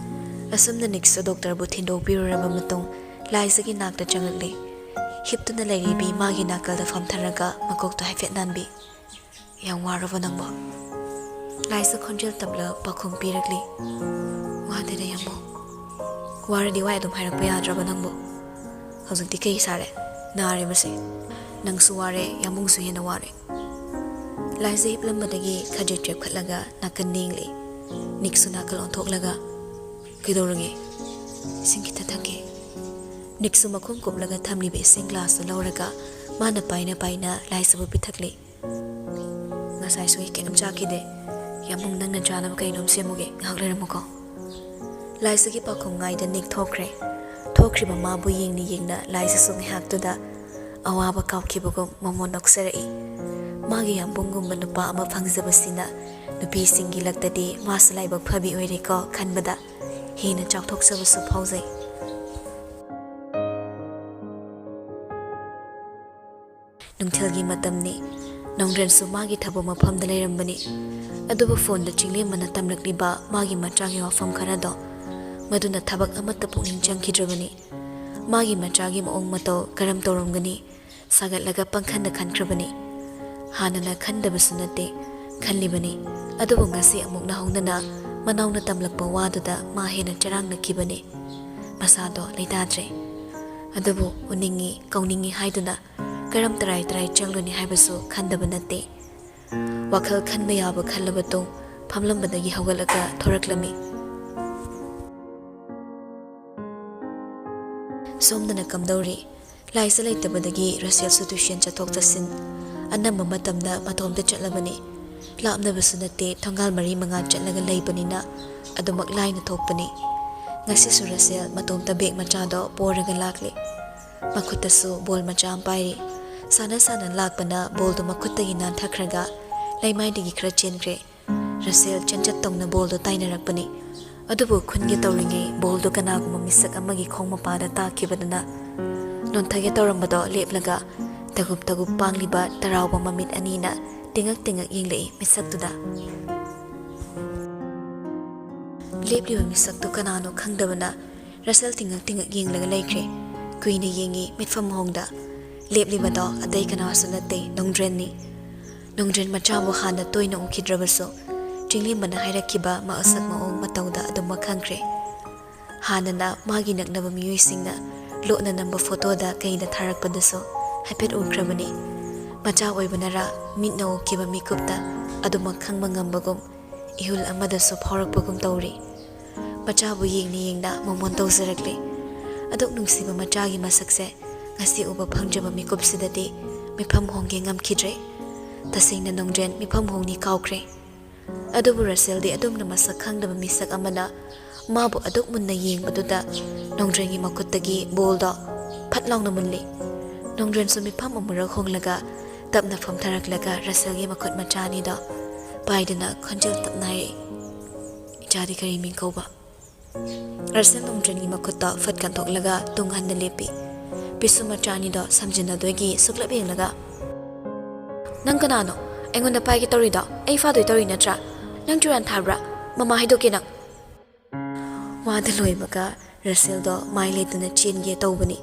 ꯑꯁꯨꯝꯅ ꯅꯤꯛꯁꯨ ꯗꯣꯛꯇꯔꯕꯨ ꯊꯤꯟꯗꯣꯛꯄꯤꯔꯨꯔꯕ ꯃꯇꯨꯡ ꯂꯥꯏꯖꯒꯤ ꯅꯥꯛꯇ ꯆꯪꯂꯛꯂꯤ꯫ ꯍꯤꯞꯇꯨꯅ ꯂꯩꯔꯤꯕꯤ ꯃꯥꯒꯤ ꯅꯥꯀꯜꯗ ꯐꯝꯊꯔꯒ ꯃꯀꯣꯛꯇꯣ ꯍꯥꯏꯐꯦꯠ ꯅꯥꯟꯕꯤ꯫ "ꯌꯥꯝ ꯋꯥꯔꯕꯣ ꯅꯪꯕꯣ?" ꯂꯥꯏꯖ ꯈꯣꯟꯖꯦꯜ ꯇꯞꯂ ꯄꯥꯎꯈꯨꯝ ꯄꯤꯔꯛꯂꯤ꯫ "ꯋꯥꯗꯦꯗ ꯌꯥꯝꯕꯨꯡ꯫" "ꯋꯥꯔꯗꯤ ꯋꯥꯏ ꯑꯗꯨꯝ ꯍꯥꯏꯔꯛꯄ ꯌꯥꯗ꯭ꯔꯕ ꯅꯪꯕꯨ? ꯍꯧꯖꯤꯛꯇꯤ ꯀꯩ ꯁꯥꯔꯦ? ꯅꯥꯔꯤꯕꯁꯦ? ꯅꯪꯁꯨ ꯋꯥꯔꯦ, ꯌꯥꯝꯕꯨꯡꯁꯨ ꯍꯦꯟꯅ ꯋꯥꯔꯦ꯫" ꯂꯥꯏꯖ ꯍꯤꯞꯂꯝꯕꯗꯒꯤ ꯈꯖꯤꯛ ꯆꯦꯞꯈꯠꯂꯒ ꯅꯥꯀꯟ ꯌꯦꯡꯂꯤ꯫ ꯅꯤꯛꯁꯨ ꯅꯥꯀꯜ ꯑꯣꯟꯊꯣꯛꯂꯒ, "ꯀꯩꯗꯧꯔꯒꯦ?" "ꯏꯁꯤꯡ ꯈꯤꯇ ꯊꯛꯀꯦ꯫" ꯅꯤꯛꯁꯨ ꯃꯈꯨꯝ ꯀꯨꯞꯂꯒ ꯊꯝꯂꯤꯕ ꯏꯁꯤꯡ ꯒ꯭ꯂꯥꯁꯇꯨ ꯂꯧꯔꯒ ꯃꯥꯅ ꯄꯥꯏꯅ ꯄꯥꯏꯅ ꯂꯥꯏꯖꯕꯨ ꯄꯤꯊꯛꯂꯤ꯫ "ꯉꯁꯥꯏꯁꯨ ꯑꯩ ꯀꯩꯝ ꯆꯥꯈꯤꯗꯦ꯫ ꯌꯥꯝꯕꯨꯡ, ꯅꯪꯅ ꯆꯥꯅꯕ ꯀꯩꯅꯣꯝ ꯁꯦꯝꯃꯨꯒꯦ, ꯉꯥꯏꯍꯥꯛ ꯂꯩꯔꯝꯃꯨꯀꯣ꯫" ꯂꯥꯏꯖꯒꯤ ꯄꯥꯎꯈꯨꯝ ꯉꯥꯏꯗ ꯅꯤꯛ ꯊꯣꯛꯈ꯭ꯔꯦ꯫ ꯊꯣꯛꯈ꯭ꯔꯤꯕ ꯃꯥꯕꯨ ꯌꯦꯡꯅ ꯌꯦꯡꯅ ꯂꯥꯏꯖꯁꯨ ꯉꯥꯏꯍꯥꯛꯇꯨꯗ ꯑꯋꯥꯕ ꯀꯥꯎꯈꯤꯕꯒꯨꯝ ꯃꯃꯣꯟ ꯅꯣꯛꯆꯔꯛꯏ꯫ ꯃꯥꯒꯤ ꯌꯥꯝꯕꯨꯡꯒꯨꯝꯕ ꯅꯨꯄꯥ ꯑꯃ ꯐꯪꯖꯕꯁꯤꯅ ꯅꯨꯄꯤꯁꯤꯡꯒꯤ ꯂꯛꯇꯗꯤ ꯃꯥꯁꯨ ꯂꯥꯏꯕꯛ ꯐꯕꯤ ꯑꯣꯏꯔꯦꯀꯣ ꯈꯟꯕꯗ ꯍꯦꯟꯅ ꯆꯥꯎꯊꯣꯛꯆꯕꯁꯨ ꯐꯥꯎꯖꯩ꯫ ꯅꯨꯡꯊꯤꯜꯒꯤ ꯃꯇꯝꯅꯤ꯫ ꯅꯣꯡꯗ꯭ꯔꯦꯟꯁꯨ ꯃꯥꯒꯤ ꯊꯕꯛ ꯃꯐꯝꯗ ꯂꯩꯔꯝꯕꯅꯤ꯫ ꯑꯗꯨꯕꯨ ꯐꯣꯟꯗ ꯆꯤꯡꯂꯦꯝꯕꯅ ꯇꯝꯂꯛꯂꯤꯕ ꯃꯥꯒꯤ ꯃꯆꯥꯒꯤ ꯋꯥꯐꯝ ꯈꯔꯗꯣ, ꯃꯗꯨꯅ ꯊꯕꯛ ꯑꯃꯠꯇ ꯄꯨꯛꯅꯤꯡ ꯆꯪꯈꯤꯗ꯭ꯔꯕꯅꯤ꯫ ꯃꯥꯒꯤ ꯃꯆꯥꯒꯤ ꯃꯑꯣꯡ ꯃꯇꯧ ꯀꯔꯝ ꯇꯧꯔꯝꯒꯅꯤ? ꯁꯥꯒꯠꯂꯒ ꯄꯪꯈꯟꯗ ꯈꯟꯈ꯭ꯔꯕꯅꯤ꯫ ꯍꯥꯟꯅꯅ ꯈꯟꯗꯕꯁꯨ ꯅꯠꯇꯦ, ꯈꯜꯂꯤꯕꯅꯤ꯫ ꯑꯗꯨꯕꯨ ꯉꯁꯤ ꯑꯃꯨꯛ ꯅꯧꯍꯧꯅꯅ ꯃꯅꯥꯎꯅ ꯇꯝꯂꯛꯄ ꯋꯥꯗꯨꯗ ꯃꯥ ꯍꯦꯟꯅ ꯆꯔꯥꯡꯅꯈꯤꯕꯅꯤ꯫ ꯃꯁꯥꯗꯣ ꯂꯩꯇꯥꯗ꯭ꯔꯦ꯫ ꯑꯗꯨꯕꯨ ꯎꯅꯤꯡꯉꯤ, ꯀꯧꯅꯤꯡꯉꯤ ꯍꯥꯏꯗꯨꯅ ꯀꯔꯝ ꯇꯔꯥꯏ ꯇꯔꯥꯏ ꯆꯪꯂꯨꯅꯤ ꯍꯥꯏꯕꯁꯨ ꯈꯟꯗꯕ ꯅꯠꯇꯦ꯫ ꯋꯥꯈꯜ ꯈꯟꯕ ꯌꯥꯕ ꯈꯜꯂꯕ ꯇꯨꯡ ꯐꯝꯂꯝꯕꯗꯒꯤ ꯍꯧꯒꯠꯂꯒ ꯊꯣꯔꯛꯂꯝꯃꯤ꯫ ꯁꯣꯝꯗꯅ ꯀꯝꯗꯧꯔꯤ? ꯂꯥꯏꯁ ꯂꯩꯇꯕꯗꯒꯤ ꯔꯁꯦꯜꯁꯨ ꯇ꯭ꯌꯨꯁꯟ ꯆꯠꯊꯣꯛ ꯆꯠꯁꯤꯟ ꯑꯅꯝꯕ ꯃꯇꯝꯗ ꯃꯇꯣꯝꯇ ꯆꯠꯂꯕꯅꯤ꯫ ꯂꯥꯞꯅꯕꯁꯨ ꯅꯠꯇꯦ, ꯊꯣꯡꯒꯥꯜ ꯃꯔꯤ ꯃꯉꯥ ꯆꯠꯂꯒ ꯂꯩꯕꯅꯤꯅ ꯑꯗꯨꯃꯛ ꯂꯥꯏꯅ ꯊꯣꯛꯄꯅꯤ꯫ ꯉꯁꯤꯁꯨ ꯔꯁꯦꯜ ꯃꯇꯣꯝꯇ ꯕꯦꯒ ꯃꯆꯥꯗꯣ ꯄꯣꯔꯒ ꯂꯥꯛꯂꯦ꯫ ꯃꯈꯨꯠꯇꯁꯨ ꯕꯣꯜ ꯃꯆꯥ ꯑꯃ ꯄꯥꯏꯔꯤ꯫ ꯁꯥꯟꯅ ꯁꯥꯟꯅ ꯂꯥꯛꯄꯅ ꯕꯣꯜꯗꯨ ꯃꯈꯨꯠꯇꯒꯤ ꯅꯥꯟꯊꯈ꯭ꯔꯒ ꯂꯩꯃꯥꯏꯗꯒꯤ ꯈꯔ ꯆꯦꯟꯈ꯭ꯔꯦ꯫ ꯔꯁꯦꯜ ꯆꯦꯟꯆꯠ ꯇꯧꯅ ꯕꯣꯜꯗꯨ ꯇꯥꯏꯅꯔꯛꯄꯅꯤ꯫ ꯑꯗꯨꯕꯨ ꯈꯨꯟꯒꯦ ꯇꯧꯔꯤꯉꯩ ꯕꯣꯜꯗꯨ ꯀꯅꯥꯒꯨꯝꯕ ꯃꯤꯁꯛ ꯑꯃꯒꯤ ꯈꯣꯡ ꯃꯄꯥꯗ ꯇꯥꯈꯤꯕꯗꯨꯅ ꯅꯣꯟꯊꯒꯦ ꯇꯧꯔꯝꯕꯗꯣ ꯂꯦꯞꯂꯒ ꯇꯒꯨꯞ ꯇꯒꯨꯞ ꯄꯥꯡꯂꯤꯕ ꯇꯔꯥꯎꯕ ꯃꯃꯤꯠ ꯑꯅꯤꯅ ꯇꯤꯡꯉꯛ ꯇꯤꯡꯉꯛ ꯌꯦꯡꯂꯛꯏ ꯃꯤꯁꯛꯇꯨꯗ꯫ ꯂꯦꯞꯂꯤꯕ ꯃꯤꯁꯛꯇꯨ ꯀꯅꯥꯅꯣ ꯈꯪꯗꯕꯅ ꯔꯁꯦꯜ ꯇꯤꯡꯉꯛ ꯇꯤꯡꯉꯛ ꯌꯦꯡꯂꯒ ꯂꯩꯈ꯭ꯔꯦ꯫ ꯀꯨꯏꯅ ꯌꯦꯡꯉꯤ ꯃꯤꯠꯐꯝ ꯃꯑꯣꯡꯗ꯫ ꯂꯦꯞꯂꯤꯕꯗꯣ ꯑꯇꯩ ꯀꯅꯥꯁꯨ ꯅꯠꯇꯦ, ꯅꯣꯡꯗ꯭ꯔꯦꯟꯅꯤ꯫ ꯅꯣꯡꯗ꯭ꯔꯦꯟ ꯃꯆꯥꯕꯨ ꯍꯥꯟꯅ ꯇꯣꯏꯅ ꯎꯈꯤꯗ꯭ꯔꯕꯁꯨ, ꯆꯤꯡꯂꯦꯝꯕꯅ ꯍꯥꯏꯔꯛꯈꯤꯕ ꯃꯁꯛ ꯃꯑꯣꯡ ꯃꯇꯧꯗ ꯑꯗꯨꯃꯛ ꯈꯪꯈ꯭ꯔꯦ꯫ ꯍꯥꯟꯅꯅ ꯃꯥꯒꯤ ꯅꯛꯅꯕ ꯃꯤꯑꯣꯏꯁꯤꯡꯅ ꯂꯣꯠꯅ ꯅꯝꯕ ꯐꯣꯇꯣꯗ ꯀꯩꯗ ꯊꯥꯔꯛꯄꯗꯨꯁꯨ ꯍꯥꯏꯐꯦꯠ ꯎꯈ꯭ꯔꯕꯅꯤ꯫ ꯃꯆꯥ ꯑꯣꯏꯕꯅꯔꯥ, ꯃꯤꯠꯅ ꯎꯈꯤꯕ ꯃꯤꯀꯨꯞꯇ ꯑꯗꯨꯃꯛ ꯈꯪꯕ ꯉꯝꯕꯒꯨꯝ, ꯏꯍꯨꯜ ꯑꯃꯗꯁꯨ ꯐꯥꯎꯔꯛꯄꯒꯨꯝ ꯇꯧꯔꯤ꯫ ꯃꯆꯥꯕꯨ ꯌꯦꯡꯅ ꯌꯦꯡꯅ ꯃꯃꯣꯟ ꯇꯧꯖꯔꯛꯂꯤ꯫ ꯑꯗꯨꯛ ꯅꯨꯡꯁꯤꯕ ꯃꯆꯥꯒꯤ ꯃꯁꯛꯁꯦ ꯉꯁꯤ ꯎꯕ ꯐꯪꯖꯕ ꯃꯤꯀꯨꯞꯁꯤꯗꯗꯤ ꯃꯤꯐꯝ ꯍꯣꯡꯒꯦ ꯉꯝꯈꯤꯗ꯭ꯔꯦ꯫ ꯇꯁꯦꯡꯅ ꯅꯣꯡꯗ꯭ꯔꯦꯟ ꯃꯤꯐꯝ ꯍꯣꯡꯅꯤ ꯀꯥꯎꯈ꯭ꯔꯦ꯫ ꯑꯗꯨꯕꯨ ꯔꯁꯦꯜꯗꯤ ꯑꯗꯨꯝꯅ ꯃꯁꯛ ꯈꯪꯗꯕ ꯃꯤꯁꯛ ꯑꯃꯅ ꯃꯥꯕꯨ ꯑꯗꯨꯛ ꯃꯨꯟꯅ ꯌꯦꯡꯕꯗꯨꯗ ꯅꯣꯡꯗ꯭ꯔꯦꯟꯒꯤ ꯃꯈꯨꯠꯇꯒꯤ ꯕꯣꯜꯗꯣ ꯐꯠ ꯂꯥꯎꯅ ꯃꯨꯜꯂꯤ꯫ ꯅꯣꯡꯗ꯭ꯔꯦꯟꯁꯨ ꯃꯤꯐꯝ ꯑꯃꯨꯔꯛ ꯍꯣꯡꯂꯒ ꯇꯞꯅ ꯐꯝꯊꯔꯛꯂꯒ ꯔꯁꯦꯜꯒꯤ ꯃꯈꯨꯠ ꯃꯆꯥ ꯑꯅꯤꯗꯣ ꯄꯥꯏꯗꯨꯅ ꯈꯣꯟꯖꯦꯜ ꯇꯞꯅ ꯍꯥꯏꯔꯛꯏ, "ꯏꯆꯥꯗꯤ ꯀꯔꯤ ꯃꯤꯡ ꯀꯧꯕ?" ꯔꯁꯦꯜ ꯅꯣꯡꯗ꯭ꯔꯦꯟꯒꯤ ꯃꯈꯨꯠꯇ ꯐꯠ ꯀꯟꯊꯣꯛꯂꯒ ꯇꯨꯡ ꯍꯟꯅ ꯂꯦꯞꯄꯤ꯫ ꯄꯤꯁꯨꯝ ꯃꯆꯥ ꯑꯅꯤꯗꯣ ꯁꯝꯖꯤꯟꯅꯗꯣꯏꯒꯤ ꯁꯨꯛꯂꯞ ꯌꯦꯡꯂꯒ, "ꯅꯪ ꯀꯅꯥꯅꯣ? ꯑꯩꯉꯣꯟꯗ ꯄꯥꯏꯒꯦ ꯇꯧꯔꯤꯗꯣ? ꯑꯩ ꯐꯥꯗꯣꯏ ꯇꯧꯔꯤ ꯅꯠꯇ꯭ꯔꯥ? ꯅꯪ ꯆꯨꯔꯥꯟ ꯊꯥꯕ꯭ꯔꯥ? ꯃꯃꯥ ꯍꯥꯏꯗꯣꯛꯀꯦ ꯅꯪ!" ꯋꯥꯗꯨ ꯂꯣꯏꯕꯒ ꯔꯁꯦꯜꯗꯣ ꯃꯥꯏ ꯂꯩꯇꯅ ꯆꯦꯟꯒꯦ ꯇꯧꯕꯅꯤ꯫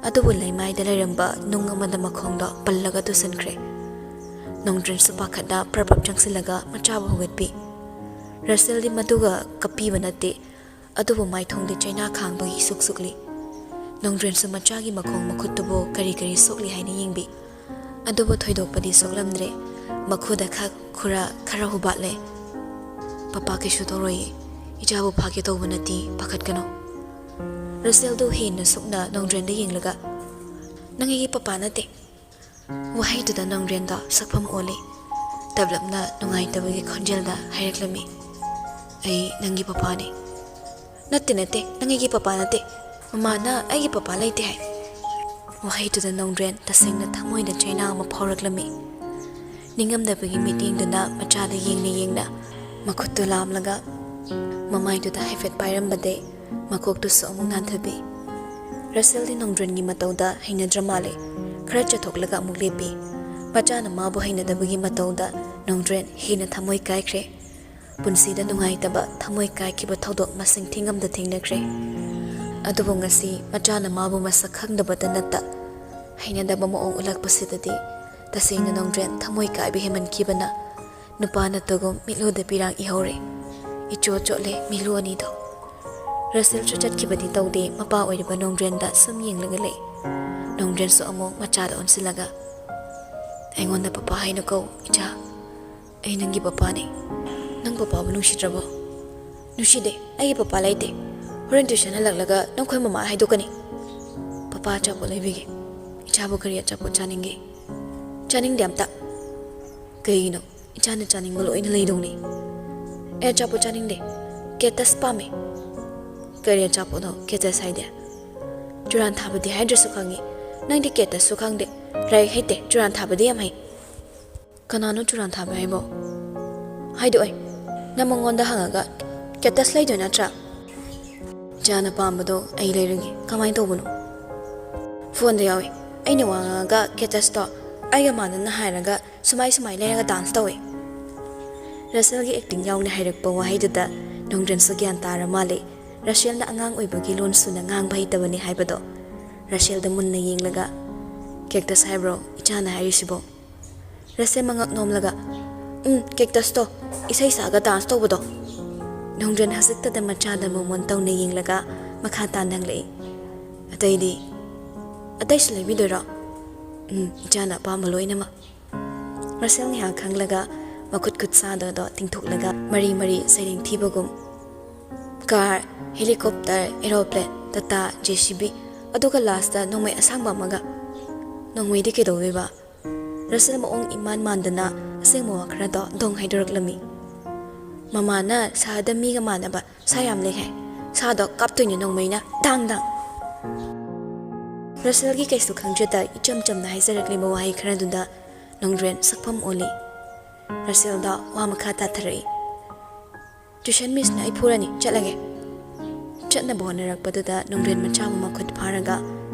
ꯑꯗꯨꯕꯨ ꯂꯩꯃꯥꯏꯗ ꯂꯩꯔꯝꯕ ꯅꯨꯡ ꯑꯃꯗ ꯃꯈꯣꯡꯗꯣ ꯄꯜꯂꯒ ꯇꯨꯁꯟꯈ꯭ꯔꯦ꯫ ꯅꯣꯡꯗ꯭ꯔꯦꯟꯁꯨ ꯄꯥꯈꯠꯅ ꯄ꯭ꯔꯞ ꯄ꯭ꯔꯞ ꯆꯪꯁꯤꯜꯂꯒ ꯃꯆꯥꯕꯨ ꯍꯧꯒꯠꯄꯤ꯫ ꯔꯁꯦꯜꯗꯤ ꯃꯗꯨꯒ ꯀꯞꯄꯤꯕ ꯅꯠꯇꯦ, ꯑꯗꯨꯕꯨ ꯃꯥꯏꯊꯣꯡꯗꯤ ꯆꯩꯅꯥ ꯈꯥꯡꯕꯒꯤ ꯁꯨꯛ ꯁꯨꯛꯂꯤ꯫ ꯅꯣꯡꯗ꯭ꯔꯦꯟꯁꯨ ꯃꯆꯥꯒꯤ ꯃꯈꯣꯡ ꯃꯈꯨꯠꯇꯨꯕꯨ ꯀꯔꯤ ꯀꯔꯤ ꯁꯣꯛꯂꯤ ꯍꯥꯏꯅ ꯌꯦꯡꯕꯤ꯫ ꯑꯗꯨꯕꯨ ꯊꯣꯏꯗꯣꯛꯄꯗꯤ ꯁꯣꯛꯂꯝꯗ꯭ꯔꯦ꯫ ꯃꯈꯨꯗ ꯈꯛ ꯈꯨꯔ ꯈꯔ ꯍꯨꯕꯥꯠꯂꯦ꯫ "ꯄꯄꯥ ꯀꯩꯁꯨ ꯇꯧꯔꯣꯏꯌꯦ꯫ ꯏꯆꯥꯕꯨ ꯐꯥꯒꯦ ꯇꯧꯕ ꯅꯠꯇꯦ, ꯄꯥꯈꯠꯀꯅꯨ꯫" ꯔꯁꯦꯜꯗꯨ ꯍꯦꯟꯅ ꯁꯨꯛꯅ ꯅꯣꯡꯗ꯭ꯔꯦꯟꯗ ꯌꯦꯡꯂꯒ, "ꯅꯪ ꯑꯩꯒꯤ ꯄꯄꯥ ꯅꯠꯇꯦ꯫" ꯋꯥꯍꯩꯗꯨꯗ ꯅꯣꯡꯗ꯭ꯔꯦꯟꯗꯣ ꯁꯛꯐꯝ ꯑꯣꯜꯂꯤ꯫ ꯇꯞꯂꯞꯅ ꯅꯨꯡꯉꯥꯏꯇꯕꯒꯤ ꯈꯣꯟꯖꯦꯜꯗ ꯍꯥꯏꯔꯛꯂꯝꯃꯤ, "ꯑꯩ ꯅꯪꯒꯤ ꯄꯄꯥꯅꯤ꯫" "ꯅꯠꯇꯦ, ꯅꯠꯇꯦ, ꯅꯪ ꯑꯩꯒꯤ ꯄꯄꯥ ꯅꯠꯇꯦ꯫ ꯃꯃꯥꯅ ꯑꯩꯒꯤ ꯄꯄꯥ ꯂꯩꯇꯦ ꯍꯥꯏ꯫" ꯋꯥꯍꯩꯗꯨꯗ ꯅꯣꯡꯗ꯭ꯔꯦꯟ ꯇꯁꯦꯡꯅ ꯊꯃꯣꯏꯗ ꯆꯩꯅꯥ ꯑꯃ ꯐꯥꯎꯔꯛꯂꯝꯃꯤ꯫ ꯅꯤꯡꯉꯝꯗꯕꯒꯤ ꯃꯤꯠꯌꯦꯡꯗꯨꯅ ꯃꯆꯥꯗ ꯌꯦꯡꯅ ꯌꯦꯡꯅ ꯃꯈꯨꯠꯇꯨ ꯂꯥꯝꯂꯒ ꯃꯃꯥꯏꯗꯨꯗ ꯍꯥꯏꯐꯦꯠ ꯄꯥꯏꯔꯝꯕꯗꯩ ꯃꯀꯣꯛꯇꯨꯁꯨ ꯑꯃꯨꯛ ꯅꯥꯟꯊꯕꯤ꯫ ꯔꯁꯦꯜꯗꯤ ꯅꯣꯡꯗ꯭ꯔꯦꯟꯒꯤ ꯃꯇꯧꯗ ꯍꯩꯅꯗ꯭ꯔ ꯃꯥꯜꯂꯦ꯫ ꯈꯔ ꯆꯠꯊꯣꯛꯂꯒ ꯑꯃꯨꯛ ꯂꯦꯞꯄꯤ꯫ ꯃꯆꯥꯅ ꯃꯥꯕꯨ ꯍꯩꯅꯗꯕꯒꯤ ꯃꯇꯧꯗ ꯅꯣꯡꯗ꯭ꯔꯦꯟ ꯍꯦꯟꯅ ꯊꯃꯣꯏ ꯀꯥꯏꯈ꯭ꯔꯦ꯫ ꯄꯨꯟꯁꯤꯗ ꯅꯨꯡꯉꯥꯏꯇꯕ, ꯊꯃꯣꯏ ꯀꯥꯏꯈꯤꯕ ꯊꯧꯗꯣꯛ ꯃꯁꯤꯡ ꯊꯤꯉꯝꯗ ꯊꯦꯡꯅꯈ꯭ꯔꯦ꯫ ꯑꯗꯨꯕꯨ ꯉꯁꯤ ꯃꯆꯥꯅ ꯃꯥꯕꯨ ꯃꯁꯛ ꯈꯪꯗꯕꯇ ꯅꯠꯇ ꯍꯩꯅꯗꯕ ꯃꯑꯣꯡ ꯎꯠꯂꯛꯄꯁꯤꯗꯗꯤ ꯇꯁꯦꯡꯅ ꯅꯣꯡꯗ꯭ꯔꯦꯟ ꯊꯃꯣꯏ ꯀꯥꯏꯕ ꯍꯦꯟꯃꯟꯈꯤꯕꯅ ꯅꯨꯄꯥ ꯅꯠꯇꯒꯨꯝ ꯃꯤꯠꯂꯨꯗ ꯄꯤꯔꯥꯡ ꯏꯍꯧꯔꯦ꯫ ꯏꯆꯣꯠ ꯆꯣꯠꯂꯦ ꯃꯤꯠꯂꯨ ꯑꯅꯤꯗꯣ꯫ ꯔꯁꯦꯜꯁꯨ ꯆꯠꯈꯤꯕꯗꯤ ꯇꯧꯗꯦ, ꯃꯄꯥ ꯑꯣꯏꯔꯤꯕ ꯅꯣꯡꯗ꯭ꯔꯦꯟꯗ ꯁꯨꯝ ꯌꯦꯡꯂꯒ ꯂꯩ꯫ ꯅꯣꯡꯗ꯭ꯔꯦꯟꯁꯨ ꯑꯃꯨꯛ ꯃꯆꯥꯗ ꯑꯣꯟꯁꯤꯜꯂꯒ, "ꯑꯩꯉꯣꯟꯗ ꯄꯄꯥ ꯍꯥꯏꯅ ꯀꯧ, ꯏꯆꯥ꯫ ꯑꯩ ꯅꯪꯒꯤ ꯄꯄꯥꯅꯤ꯫ ꯅꯪ ꯄꯄꯥꯕꯨ ꯅꯨꯡꯁꯤꯗ꯭ꯔꯕꯣ?" "ꯅꯨꯡꯁꯤꯗꯦ, ꯑꯩꯒꯤ ꯄꯄꯥ ꯂꯩꯇꯦ꯫ ꯍꯣꯔꯦꯟ ꯇ꯭ꯌꯨꯁꯟ ꯍꯜꯂꯛꯂꯒ ꯅꯈꯣꯏ ꯃꯃꯥ ꯍꯥꯏꯗꯣꯛꯀꯅꯤ꯫" "ꯄꯄꯥ ꯑꯆꯥꯄꯣꯠ ꯂꯩꯕꯤꯒꯦ꯫ ꯏꯆꯥꯕꯨ ꯀꯔꯤ ꯑꯆꯥꯄꯣꯠ ꯆꯥꯅꯤꯡꯒꯦ?" "ꯆꯥꯅꯤꯡꯗꯦ ꯑꯝꯇ꯫" "ꯀꯩꯒꯤꯅꯣ? ꯏꯆꯥꯅ ꯆꯥꯅꯤꯡꯕ ꯂꯣꯏꯅ ꯂꯩꯗꯧꯅꯤ꯫" "ꯑꯩ ꯑꯆꯥꯄꯣꯠ ꯆꯥꯅꯤꯡꯗꯦ꯫ ꯀꯦꯇꯁ ꯄꯥꯝꯃꯦ꯫" "ꯀꯔꯤ ꯑꯆꯥꯄꯣꯠꯅꯣ ꯀꯦꯇꯁ ꯍꯥꯏꯗꯤ?" "ꯆꯨꯔꯥꯟ ꯊꯥꯕꯗꯤ ꯍꯥꯏꯗ꯭ꯔꯁꯨ ꯈꯪꯉꯤ꯫ ꯅꯪꯗꯤ ꯀꯦꯇꯁꯁꯨ ꯈꯪꯗꯦ, ꯂꯥꯏꯔꯤꯛ ꯍꯩꯇꯦ, ꯆꯨꯔꯥꯟ ꯊꯥꯕꯗꯤ ꯌꯥꯝ ꯍꯩ꯫ ꯀꯅꯥꯅꯣ ꯆꯨꯔꯥꯟ ꯊꯥꯕ ꯍꯥꯏꯕꯣ? ꯍꯥꯏꯗꯣꯛꯑꯣꯏ꯫ ꯅꯪ ꯃꯉꯣꯟꯗ ꯍꯪꯉꯒ ꯀꯦꯇꯁ ꯂꯩꯗꯣꯏ ꯅꯠꯇ꯭ꯔꯥ? ꯏꯆꯥꯅ ꯄꯥꯝꯕꯗꯣ ꯑꯩ ꯂꯩꯔꯒꯦ꯫ ꯀꯃꯥꯏꯅ ꯇꯧꯕꯅꯣ? ꯐꯣꯟꯗ ꯌꯥꯎꯏ꯫ ꯑꯩꯅ ꯋꯥ ꯉꯥꯡꯉꯒ ꯀꯦꯇꯁꯇꯣ ꯑꯩꯒ ꯃꯥꯟꯅꯅ ꯍꯥꯏꯔꯒ ꯁꯨꯃꯥꯏ ꯁꯨꯃꯥꯏ ꯂꯩꯔꯒ ꯗꯥꯟꯁ ꯇꯧꯏ꯫ ꯔꯁꯦꯜꯒꯤ ꯑꯦꯛꯇꯤꯡ ꯌꯥꯎꯅ ꯍꯥꯏꯔꯛꯄ ꯋꯥꯍꯩꯗꯨꯗ ꯅꯣꯡꯗ꯭ꯔꯦꯟꯁꯨ ꯒ꯭ꯌꯥꯟ ꯇꯥꯔ ꯃꯥꯜꯂꯦ꯫ ꯔꯁꯦꯜꯅ ꯑꯉꯥꯡ ꯑꯣꯏꯕꯒꯤ ꯂꯣꯟ ꯁꯨꯅ ꯉꯥꯡꯕ ꯍꯩꯇꯕꯅꯤ ꯍꯥꯏꯕꯗꯣ꯫ ꯔꯁꯦꯜꯗ ꯃꯨꯟꯅ ꯌꯦꯡꯂꯒ, "ꯀꯦꯛꯇꯁ ꯍꯥꯏꯕ꯭ꯔꯣ ꯏꯆꯥꯅ ꯍꯥꯏꯔꯤꯁꯤꯕꯣ?" ꯔꯁꯦꯜ ꯃꯉꯛ ꯅꯣꯝꯂꯒ, "ꯎꯝ, ꯀꯦꯛꯇꯁꯇꯣ, ꯏꯁꯩ ꯁꯛꯑꯒ ꯗꯥꯟꯁ ꯇꯧꯕꯗꯣ꯫" ꯅꯣꯡꯗ꯭ꯔꯦꯟ ꯍꯧꯖꯤꯛꯇꯗ ꯃꯆꯥꯗ ꯃꯣꯃꯣꯟ ꯇꯧꯅ ꯌꯦꯡꯂꯒ ꯃꯈꯥ ꯇꯥꯅ ꯍꯪꯂꯛꯏ, "ꯑꯇꯩꯗꯤ? ꯑꯇꯩꯁꯨ ꯂꯩꯕꯤꯗꯣꯏꯔꯣ?" "ꯎꯝ, ꯏꯆꯥꯅ ꯑꯄꯥꯝꯕ ꯂꯣꯏꯅꯃꯛ꯫" ꯔꯁꯦꯜ ꯉꯥꯏꯍꯥꯛ ꯈꯪꯂꯒ ꯃꯈꯨꯠ ꯈꯨꯠ ꯁꯥꯗꯣ ꯇꯤꯡꯊꯣꯛꯂꯒ ꯃꯔꯤ ꯃꯔꯤ ꯁꯩꯔꯦꯡ ꯊꯤꯕꯒꯨꯝ, "car, helicopter, aeroplane, Tata, J C B, ꯑꯗꯨꯒ ꯂꯥꯁꯇ ꯅꯣꯡꯃꯩ ꯑꯁꯥꯡꯕ ꯑꯃꯒ꯫" "ꯅꯣꯡꯃꯩꯗꯤ ꯀꯩꯗꯧꯗꯣꯏꯕ?" ꯔꯁꯦꯜ ꯃꯑꯣꯡ ꯏꯃꯥꯟ ꯃꯥꯟꯗꯅ ꯑꯁꯦꯡꯕ ꯋꯥ ꯈꯔꯗꯣ ꯗꯣꯡ ꯍꯥꯏꯗꯣꯔꯛꯂꯝꯃꯤ꯫ "ꯃꯃꯥꯅ ꯁꯍꯔꯗ ꯃꯤꯒ ꯃꯥꯟꯅꯕ ꯁꯥ ꯌꯥꯝ ꯂꯩ ꯍꯥꯏ꯫ ꯁꯥꯗꯣ ꯀꯥꯞꯇꯣꯏꯅꯦ ꯅꯣꯡꯃꯩꯅ, ꯗꯥꯡ ꯗꯥꯡ!" ꯔꯁꯦꯜꯒꯤ ꯀꯩꯁꯨ ꯈꯪꯗ꯭ꯔꯤꯗ ꯏꯆꯝ ꯆꯝꯅ ꯍꯥꯏꯖꯔꯛꯂꯤꯕ ꯋꯥꯍꯩ ꯈꯔꯗꯨꯗ ꯅꯣꯡꯗ꯭ꯔꯦꯟ ꯁꯛꯐꯝ ꯑꯣꯜꯂꯤ꯫ ꯔꯁꯦꯜꯗ ꯋꯥ ꯃꯈꯥ ꯇꯥꯊꯔꯛꯏ, "ꯇ꯭ꯌꯨꯁꯟ ꯃꯤꯁꯅ ꯑꯩ ꯐꯨꯔꯅꯤ, ꯆꯠꯂꯒꯦ꯫" ꯆꯠꯅꯕ ꯍꯣꯠꯅꯔꯛꯄꯗꯨꯗ ꯅꯣꯡꯗ꯭ꯔꯦꯟ ꯃꯆꯥꯕꯨ ꯃꯈꯨꯠ ꯐꯥꯔꯒ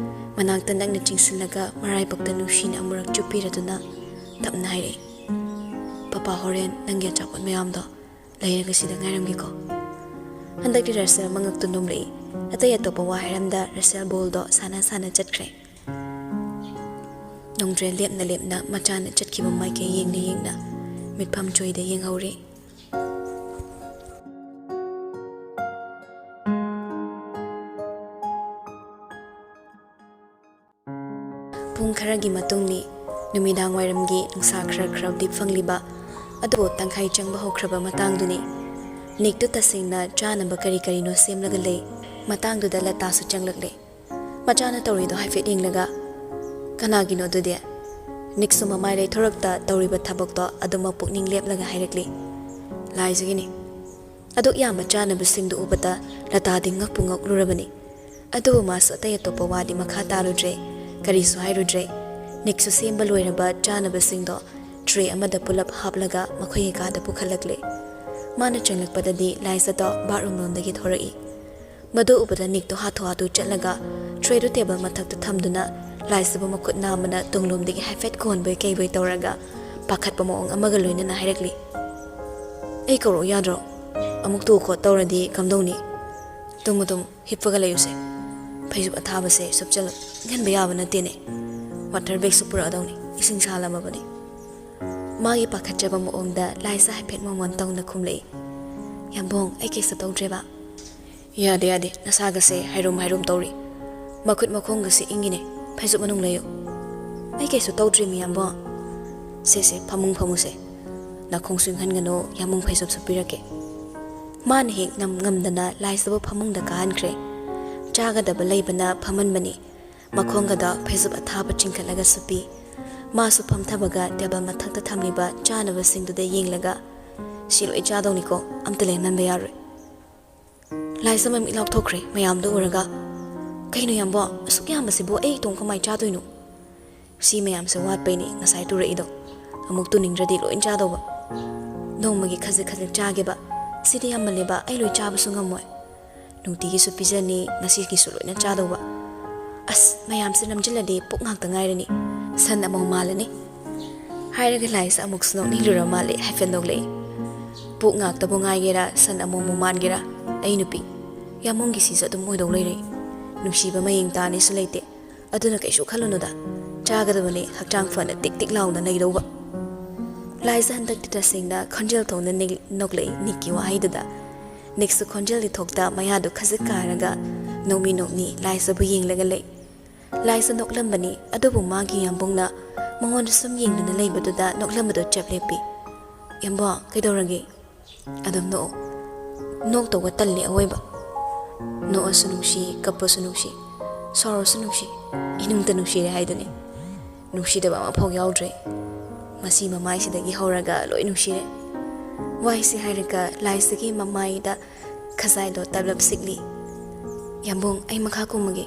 ꯃꯅꯥꯛꯇ ꯅꯛꯅ ꯆꯤꯡꯁꯤꯜꯂꯒ ꯃꯔꯥꯏꯕꯛꯇ ꯅꯨꯡꯁꯤꯅ ꯑꯃꯨꯔꯛ ꯆꯨꯞꯄꯤꯔꯗꯨꯅ ꯇꯞꯅ ꯍꯥꯏꯔꯛꯏ, "ꯄꯄꯥ, ꯍꯣꯔꯦꯟ ꯅꯪꯒꯤ ꯑꯆꯥꯄꯣꯠ ꯃꯌꯥꯝꯗꯣ ꯂꯩꯔꯒ ꯁꯤꯗ ꯉꯥꯏꯔꯝꯒꯦꯀꯣ꯫" ꯍꯟꯗꯛꯇꯤ ꯔꯁꯦꯜ ꯃꯉꯛꯇꯨ ꯅꯣꯝꯂꯛꯏ꯫ ꯑꯇꯩ ꯑꯇꯣꯞꯄ ꯋꯥ ꯍꯥꯏꯔꯝꯗ ꯔꯁꯦꯜ ꯕꯣꯜꯗꯣ ꯁꯥꯟꯅ ꯁꯥꯟꯅ ꯆꯠꯈ꯭ꯔꯦ꯫ ꯅꯣꯡꯗ꯭ꯔꯦꯟ ꯂꯦꯞꯅ ꯂꯦꯞꯅ ꯃꯆꯥꯅ ꯆꯠꯈꯤꯕ ꯃꯥꯏꯀꯩ ꯌꯦꯡꯅ ꯌꯦꯡꯅ ꯃꯤꯠꯐꯝ ꯆꯣꯏꯗ ꯌꯦꯡꯍꯧꯔꯤ꯫ ꯄꯨꯡ ꯈꯔꯒꯤ ꯃꯇꯨꯡꯅꯤ꯫ ꯅꯨꯃꯤꯗꯥꯡ ꯋꯥꯏꯔꯝꯒꯤ ꯅꯨꯡꯁꯥ ꯈꯔ ꯈꯔꯕꯨꯗꯤ ꯐꯪꯂꯤꯕ, ꯑꯗꯨꯕꯨ ꯇꯪꯈꯥꯏ ꯆꯪꯕ ꯍꯧꯈ꯭ꯔꯕ ꯃꯇꯥꯡꯗꯨꯅꯤ꯫ ꯅꯤꯛꯇꯨ ꯇꯁꯦꯡꯅ ꯆꯥꯅꯕ ꯀꯔꯤ ꯀꯔꯤꯅꯣ ꯁꯦꯝꯂꯒ ꯂꯩ꯫ ꯃꯇꯥꯡꯗꯨꯗ ꯂꯇꯥꯁꯨ ꯆꯪꯂꯛꯂꯦ꯫ ꯃꯆꯥꯅ ꯇꯧꯔꯤꯗꯣ ꯍꯥꯏꯐꯦꯠ ꯌꯦꯡꯂꯒ, "ꯀꯅꯥꯒꯤꯅꯣ ꯑꯗꯨꯗꯤ?" ꯅꯤꯛꯁꯨ ꯃꯃꯥꯏ ꯂꯩꯊꯣꯔꯛꯇ ꯇꯧꯔꯤꯕ ꯊꯕꯛꯇꯣ ꯑꯗꯨꯃꯛ ꯄꯨꯛꯅꯤꯡ ꯂꯦꯞꯂꯒ ꯍꯥꯏꯔꯛꯂꯤ, "ꯂꯥꯏꯖꯒꯤꯅꯤ꯫" ꯑꯗꯨꯛ ꯌꯥꯝꯕ ꯆꯥꯅꯕꯁꯤꯡꯗꯨ ꯎꯕꯗ ꯂꯇꯥꯗꯤ ꯉꯛꯄꯨ ꯉꯛꯂꯨꯔꯕꯅꯤ꯫ ꯑꯗꯨꯕꯨ ꯃꯥꯁꯨ ꯑꯇꯩ ꯑꯇꯣꯞꯄ ꯋꯥꯗꯤ ꯃꯈꯥ ꯇꯥꯔꯨꯗ꯭ꯔꯦ꯫ ꯀꯔꯤꯁꯨ ꯍꯥꯏꯔꯨꯗ꯭ꯔꯦ꯫ ꯅꯤꯛꯁꯨ ꯁꯦꯝꯕ ꯂꯣꯏꯔꯕ ꯆꯥꯅꯕꯁꯤꯡꯗꯣ ꯇ꯭ꯔꯦ ꯑꯃꯗ ꯄꯨꯂꯞ ꯍꯥꯞꯂꯒ ꯃꯈꯣꯏꯒꯤ ꯀꯥꯗ ꯄꯨꯈꯠꯂꯛꯂꯦ꯫ ꯃꯥꯅ ꯆꯪꯂꯛꯄꯗꯗꯤ ꯂꯥꯏꯖꯗꯣ ꯕꯥꯠꯔꯨꯝ ꯂꯣꯝꯗꯒꯤ ꯊꯣꯔꯛꯏ꯫ ꯃꯗꯨ ꯎꯕꯗ ꯅꯤꯛꯇꯣ ꯍꯥꯊꯨ ꯍꯥꯊꯨ ꯆꯠꯂꯒ ꯇ꯭ꯔꯦꯗꯨ ꯇꯦꯕꯜ ꯃꯊꯛꯇ ꯊꯝꯗꯨꯅ ꯂꯥꯏꯖꯕꯨ ꯃꯈꯨꯠ ꯅꯥꯝꯃꯅ ꯇꯨꯡꯂꯣꯝꯗꯒꯤ ꯍꯥꯏꯐꯦꯠ ꯀꯣꯟꯕꯣꯏ ꯀꯩꯕꯣꯏ ꯇꯧꯔꯒ ꯄꯥꯈꯠꯄ ꯃꯑꯣꯡ ꯑꯃꯒ ꯂꯣꯏꯅꯅ ꯍꯥꯏꯔꯛꯂꯤ, "ꯑꯩ ꯀꯧꯔꯛꯎ ꯌꯥꯗ꯭ꯔꯣ? ꯑꯃꯨꯛ ꯇꯨ ꯈꯣꯠ ꯇꯧꯔꯗꯤ ꯀꯝꯗꯧꯅꯤ? ꯇꯨꯝ ꯑꯗꯨꯝ ꯍꯤꯞꯄꯒ ꯂꯩꯌꯨꯁꯦ꯫ ꯐꯩꯖꯨꯞ ꯑꯊꯥꯕꯁꯦ ꯁꯨꯞꯆꯜꯂꯨ꯫ ꯏꯪꯍꯟꯕ ꯌꯥꯕ ꯅꯠꯇꯦꯅꯦ꯫ ꯋꯥꯇꯔ ꯕꯦꯒꯁꯨ ꯄꯨꯔꯛꯑꯗꯧꯅꯤ꯫ ꯏꯁꯤꯡ ꯁꯥꯍꯜꯂꯝꯃꯕꯅꯤ꯫" ꯃꯥꯒꯤ ꯄꯥꯈꯠꯆꯕ ꯃꯑꯣꯡꯗ ꯂꯥꯏꯖ ꯍꯥꯏꯐꯦꯠ ꯃꯣꯃꯣꯟ ꯇꯧꯅ ꯈꯨꯝꯂꯛꯏ, "ꯌꯥꯝꯕꯣꯡ, ꯑꯩ ꯀꯩꯁꯨ ꯇꯧꯗ꯭ꯔꯦꯕ꯫" "ꯌꯥꯗꯦ, ꯌꯥꯗꯦ, ꯅꯁꯥꯒꯁꯦ ꯍꯥꯏꯔꯨꯝ ꯍꯥꯏꯔꯨꯝ ꯇꯧꯔꯤ꯫ ꯃꯈꯨꯠ ꯃꯈꯣꯡꯒꯁꯦ ꯏꯪꯉꯤꯅꯦ꯫ ꯐꯩꯖꯨꯞ ꯃꯅꯨꯡ ꯂꯩꯌꯨ꯫" "ꯑꯩ ꯀꯩꯁꯨ ꯇꯧꯗ꯭ꯔꯤꯃꯤ ꯌꯥꯝꯕꯣꯡ꯫" "ꯁꯦ, ꯁꯦ, ꯐꯃꯨꯡ ꯐꯝꯃꯨꯁꯦ꯫ ꯅꯥꯈꯣꯡꯁꯨ ꯏꯪꯍꯟꯒꯅꯨ, ꯌꯥꯝꯕꯣꯡ ꯐꯩꯖꯨꯞ ꯁꯨꯞꯄꯤꯔꯛꯀꯦ꯫" ꯃꯥꯅ ꯍꯦꯛ ꯅꯝ ꯉꯝꯗꯅ ꯂꯥꯏꯖꯕꯨ ꯐꯃꯨꯡꯗ ꯀꯥꯍꯟꯈ꯭ꯔꯦ꯫ ꯆꯥꯒꯗꯕ ꯂꯩꯕꯅ ꯐꯝꯍꯟꯕꯅꯤ꯫ ꯃꯈꯣꯡꯒꯗꯣ ꯐꯩꯖꯨꯞ ꯑꯊꯥꯕ ꯆꯤꯡꯈꯠꯂꯒ ꯁꯨꯞꯄꯤ꯫ ꯃꯥꯁꯨ ꯐꯝꯊꯕꯒ ꯇꯦꯕꯜ ꯃꯊꯛꯇ ꯊꯝꯂꯤꯕ ꯆꯥꯅꯕꯁꯤꯡꯗꯨꯗ ꯌꯦꯡꯂꯒ, "ꯁꯤ ꯂꯣꯏ ꯆꯥꯗꯧꯅꯤꯀꯣ, ꯑꯝꯇ ꯂꯦꯝꯍꯟꯕ ꯌꯥꯔꯣꯏ꯫" ꯂꯥꯏꯖ ꯃꯃꯤꯠ ꯂꯥꯎꯊꯣꯛꯈ꯭ꯔꯦ ꯃꯌꯥꯝꯗꯨ ꯎꯔꯒ꯫ "ꯀꯩꯅꯣ ꯌꯥꯝꯕꯣ, ꯑꯁꯨꯛ ꯌꯥꯝꯕꯁꯤꯕꯨ ꯑꯩ ꯏꯇꯣꯝ ꯀꯃꯥꯏ ꯆꯥꯗꯣꯏꯅꯣ?" "ꯁꯤ ꯃꯌꯥꯝꯁꯦ ꯋꯥꯠꯄꯩꯅꯤ ꯉꯁꯥꯏ ꯇꯨꯔꯛꯏꯗꯣ꯫ ꯑꯃꯨꯛ ꯇꯨꯅꯤꯡꯗ꯭ꯔꯗꯤ ꯂꯣꯏ ꯆꯥꯗꯧꯕ꯫ ꯅꯣꯡꯃꯒꯤ ꯈꯖꯤꯛ ꯈꯖꯤꯛ ꯆꯥꯒꯦꯕ꯫ ꯁꯤꯗꯤ ꯌꯥꯝꯃꯜꯂꯦꯕ, ꯑꯩ ꯂꯣꯏ ꯆꯥꯕꯁꯨ ꯉꯝꯃꯣꯏ꯫ ꯅꯨꯡꯇꯤꯒꯤꯁꯨ ꯄꯤꯖꯅꯤ, ꯉꯁꯤꯒꯤꯁꯨ ꯂꯣꯏꯅ ꯆꯥꯗꯧꯕ꯫ ꯑꯁ, ꯃꯌꯥꯝꯁꯦ ꯅꯝꯖꯤꯜꯂꯗꯤ ꯄꯨꯛ ꯉꯥꯛꯇ ꯉꯥꯏꯔꯅꯤ꯫ ꯁꯟ ꯑꯃꯣꯝ ꯃꯥꯜꯂꯅꯤ꯫" ꯍꯥꯏꯔꯒ ꯂꯥꯏꯁꯦ ꯑꯃꯨꯛꯁꯨ ꯅꯣꯛꯅꯤꯡꯂꯨꯔ ꯃꯥꯜꯂꯦ, ꯍꯥꯏꯐꯦꯠ ꯅꯣꯛꯂꯛꯏ꯫ "ꯄꯨꯛ ꯉꯥꯛꯇꯕꯨ ꯉꯥꯏꯒꯦꯔꯥ, ꯁꯟ ꯑꯃꯣꯝꯕꯨ ꯃꯥꯟꯒꯦꯔꯥ, ꯑꯩ ꯅꯨꯄꯤ, ꯌꯥꯝꯕꯣꯡꯒꯤ ꯁꯤꯁꯨ ꯑꯗꯨꯝ ꯑꯣꯏꯗꯧ ꯂꯩꯔꯦ꯫ ꯅꯨꯡꯁꯤꯕ ꯃꯌꯦꯡ ꯇꯥꯅꯤꯁꯨ ꯂꯩꯇꯦ꯫ ꯑꯗꯨꯅ ꯀꯩꯁꯨ ꯈꯜꯂꯨꯅꯨꯗ, ꯆꯥꯒꯗꯕꯅꯤ, ꯍꯛꯆꯥꯡ ꯐꯅ ꯇꯤꯛ ꯇꯤꯛ ꯂꯥꯎꯅ ꯂꯩꯗꯧꯕ꯫" ꯂꯥꯏꯖ ꯍꯟꯗꯛꯇꯤ ꯇꯁꯦꯡꯅ ꯈꯣꯟꯖꯦꯜ ꯊꯣꯛꯅ ꯅꯤꯛ-, ꯅꯣꯛꯂꯛꯏ ꯅꯤꯛꯀꯤ ꯋꯥꯍꯩꯗꯨꯗ꯫ ꯅꯤꯛꯁꯨ ꯈꯣꯟꯖꯦꯜꯗꯤ ꯊꯣꯛꯇ ꯃꯌꯥꯗꯨ ꯈꯖꯤꯛ ꯀꯥꯔꯒ ꯅꯣꯛꯃꯤ ꯅꯣꯛꯃꯤ ꯂꯥꯏꯖꯕꯨ ꯌꯦꯡꯂꯒ ꯂꯩ꯫ ꯂꯥꯏꯖ ꯅꯣꯛꯂꯝꯕꯅꯤ, ꯑꯗꯨꯕꯨ ꯃꯥꯒꯤ ꯌꯥꯝꯕꯨꯡꯅ ꯃꯉꯣꯟꯗ ꯁꯨꯝ ꯌꯦꯡꯗꯨꯅ ꯂꯩꯕꯗꯨꯗ ꯅꯣꯛꯂꯝꯕꯗꯨ ꯆꯞ ꯂꯦꯞꯄꯤ꯫ "ꯌꯥꯝꯕꯣ, ꯀꯩꯗꯧꯔꯒꯦ? ꯑꯗꯨꯝ ꯅꯣꯛꯑꯣ꯫ ꯅꯣꯛꯇꯧꯕ ꯇꯜꯂꯦ ꯑꯋꯣꯏꯕ꯫ ꯅꯣꯛꯑꯁꯨ ꯅꯨꯡꯁꯤ, ꯀꯞꯄꯁꯨ ꯅꯨꯡꯁꯤ, ꯁꯥꯎꯔꯁꯨ ꯅꯨꯡꯁꯤ, ꯏꯅꯨꯡꯇ ꯅꯨꯡꯁꯤꯔꯦ ꯍꯥꯏꯗꯨꯅꯤ꯫ ꯅꯨꯡꯁꯤꯗꯕ ꯑꯃꯐꯥꯎ ꯌꯥꯎꯗ꯭ꯔꯦ꯫ ꯃꯁꯤ ꯃꯃꯥꯏꯁꯤꯗꯒꯤ ꯍꯧꯔꯒ ꯂꯣꯏ ꯅꯨꯡꯁꯤꯔꯦ꯫" ꯋꯥꯍꯩꯁꯤ ꯍꯥꯏꯔꯒ ꯂꯥꯏꯖꯒꯤ ꯃꯃꯥꯏꯗ ꯈꯖꯥꯏꯗꯣ ꯇꯞꯂꯞ ꯁꯤꯛꯂꯤ꯫ "ꯌꯥꯝꯕꯨꯡ, ꯑꯩ ꯃꯈꯥ ꯀꯨꯝꯃꯒꯦ꯫"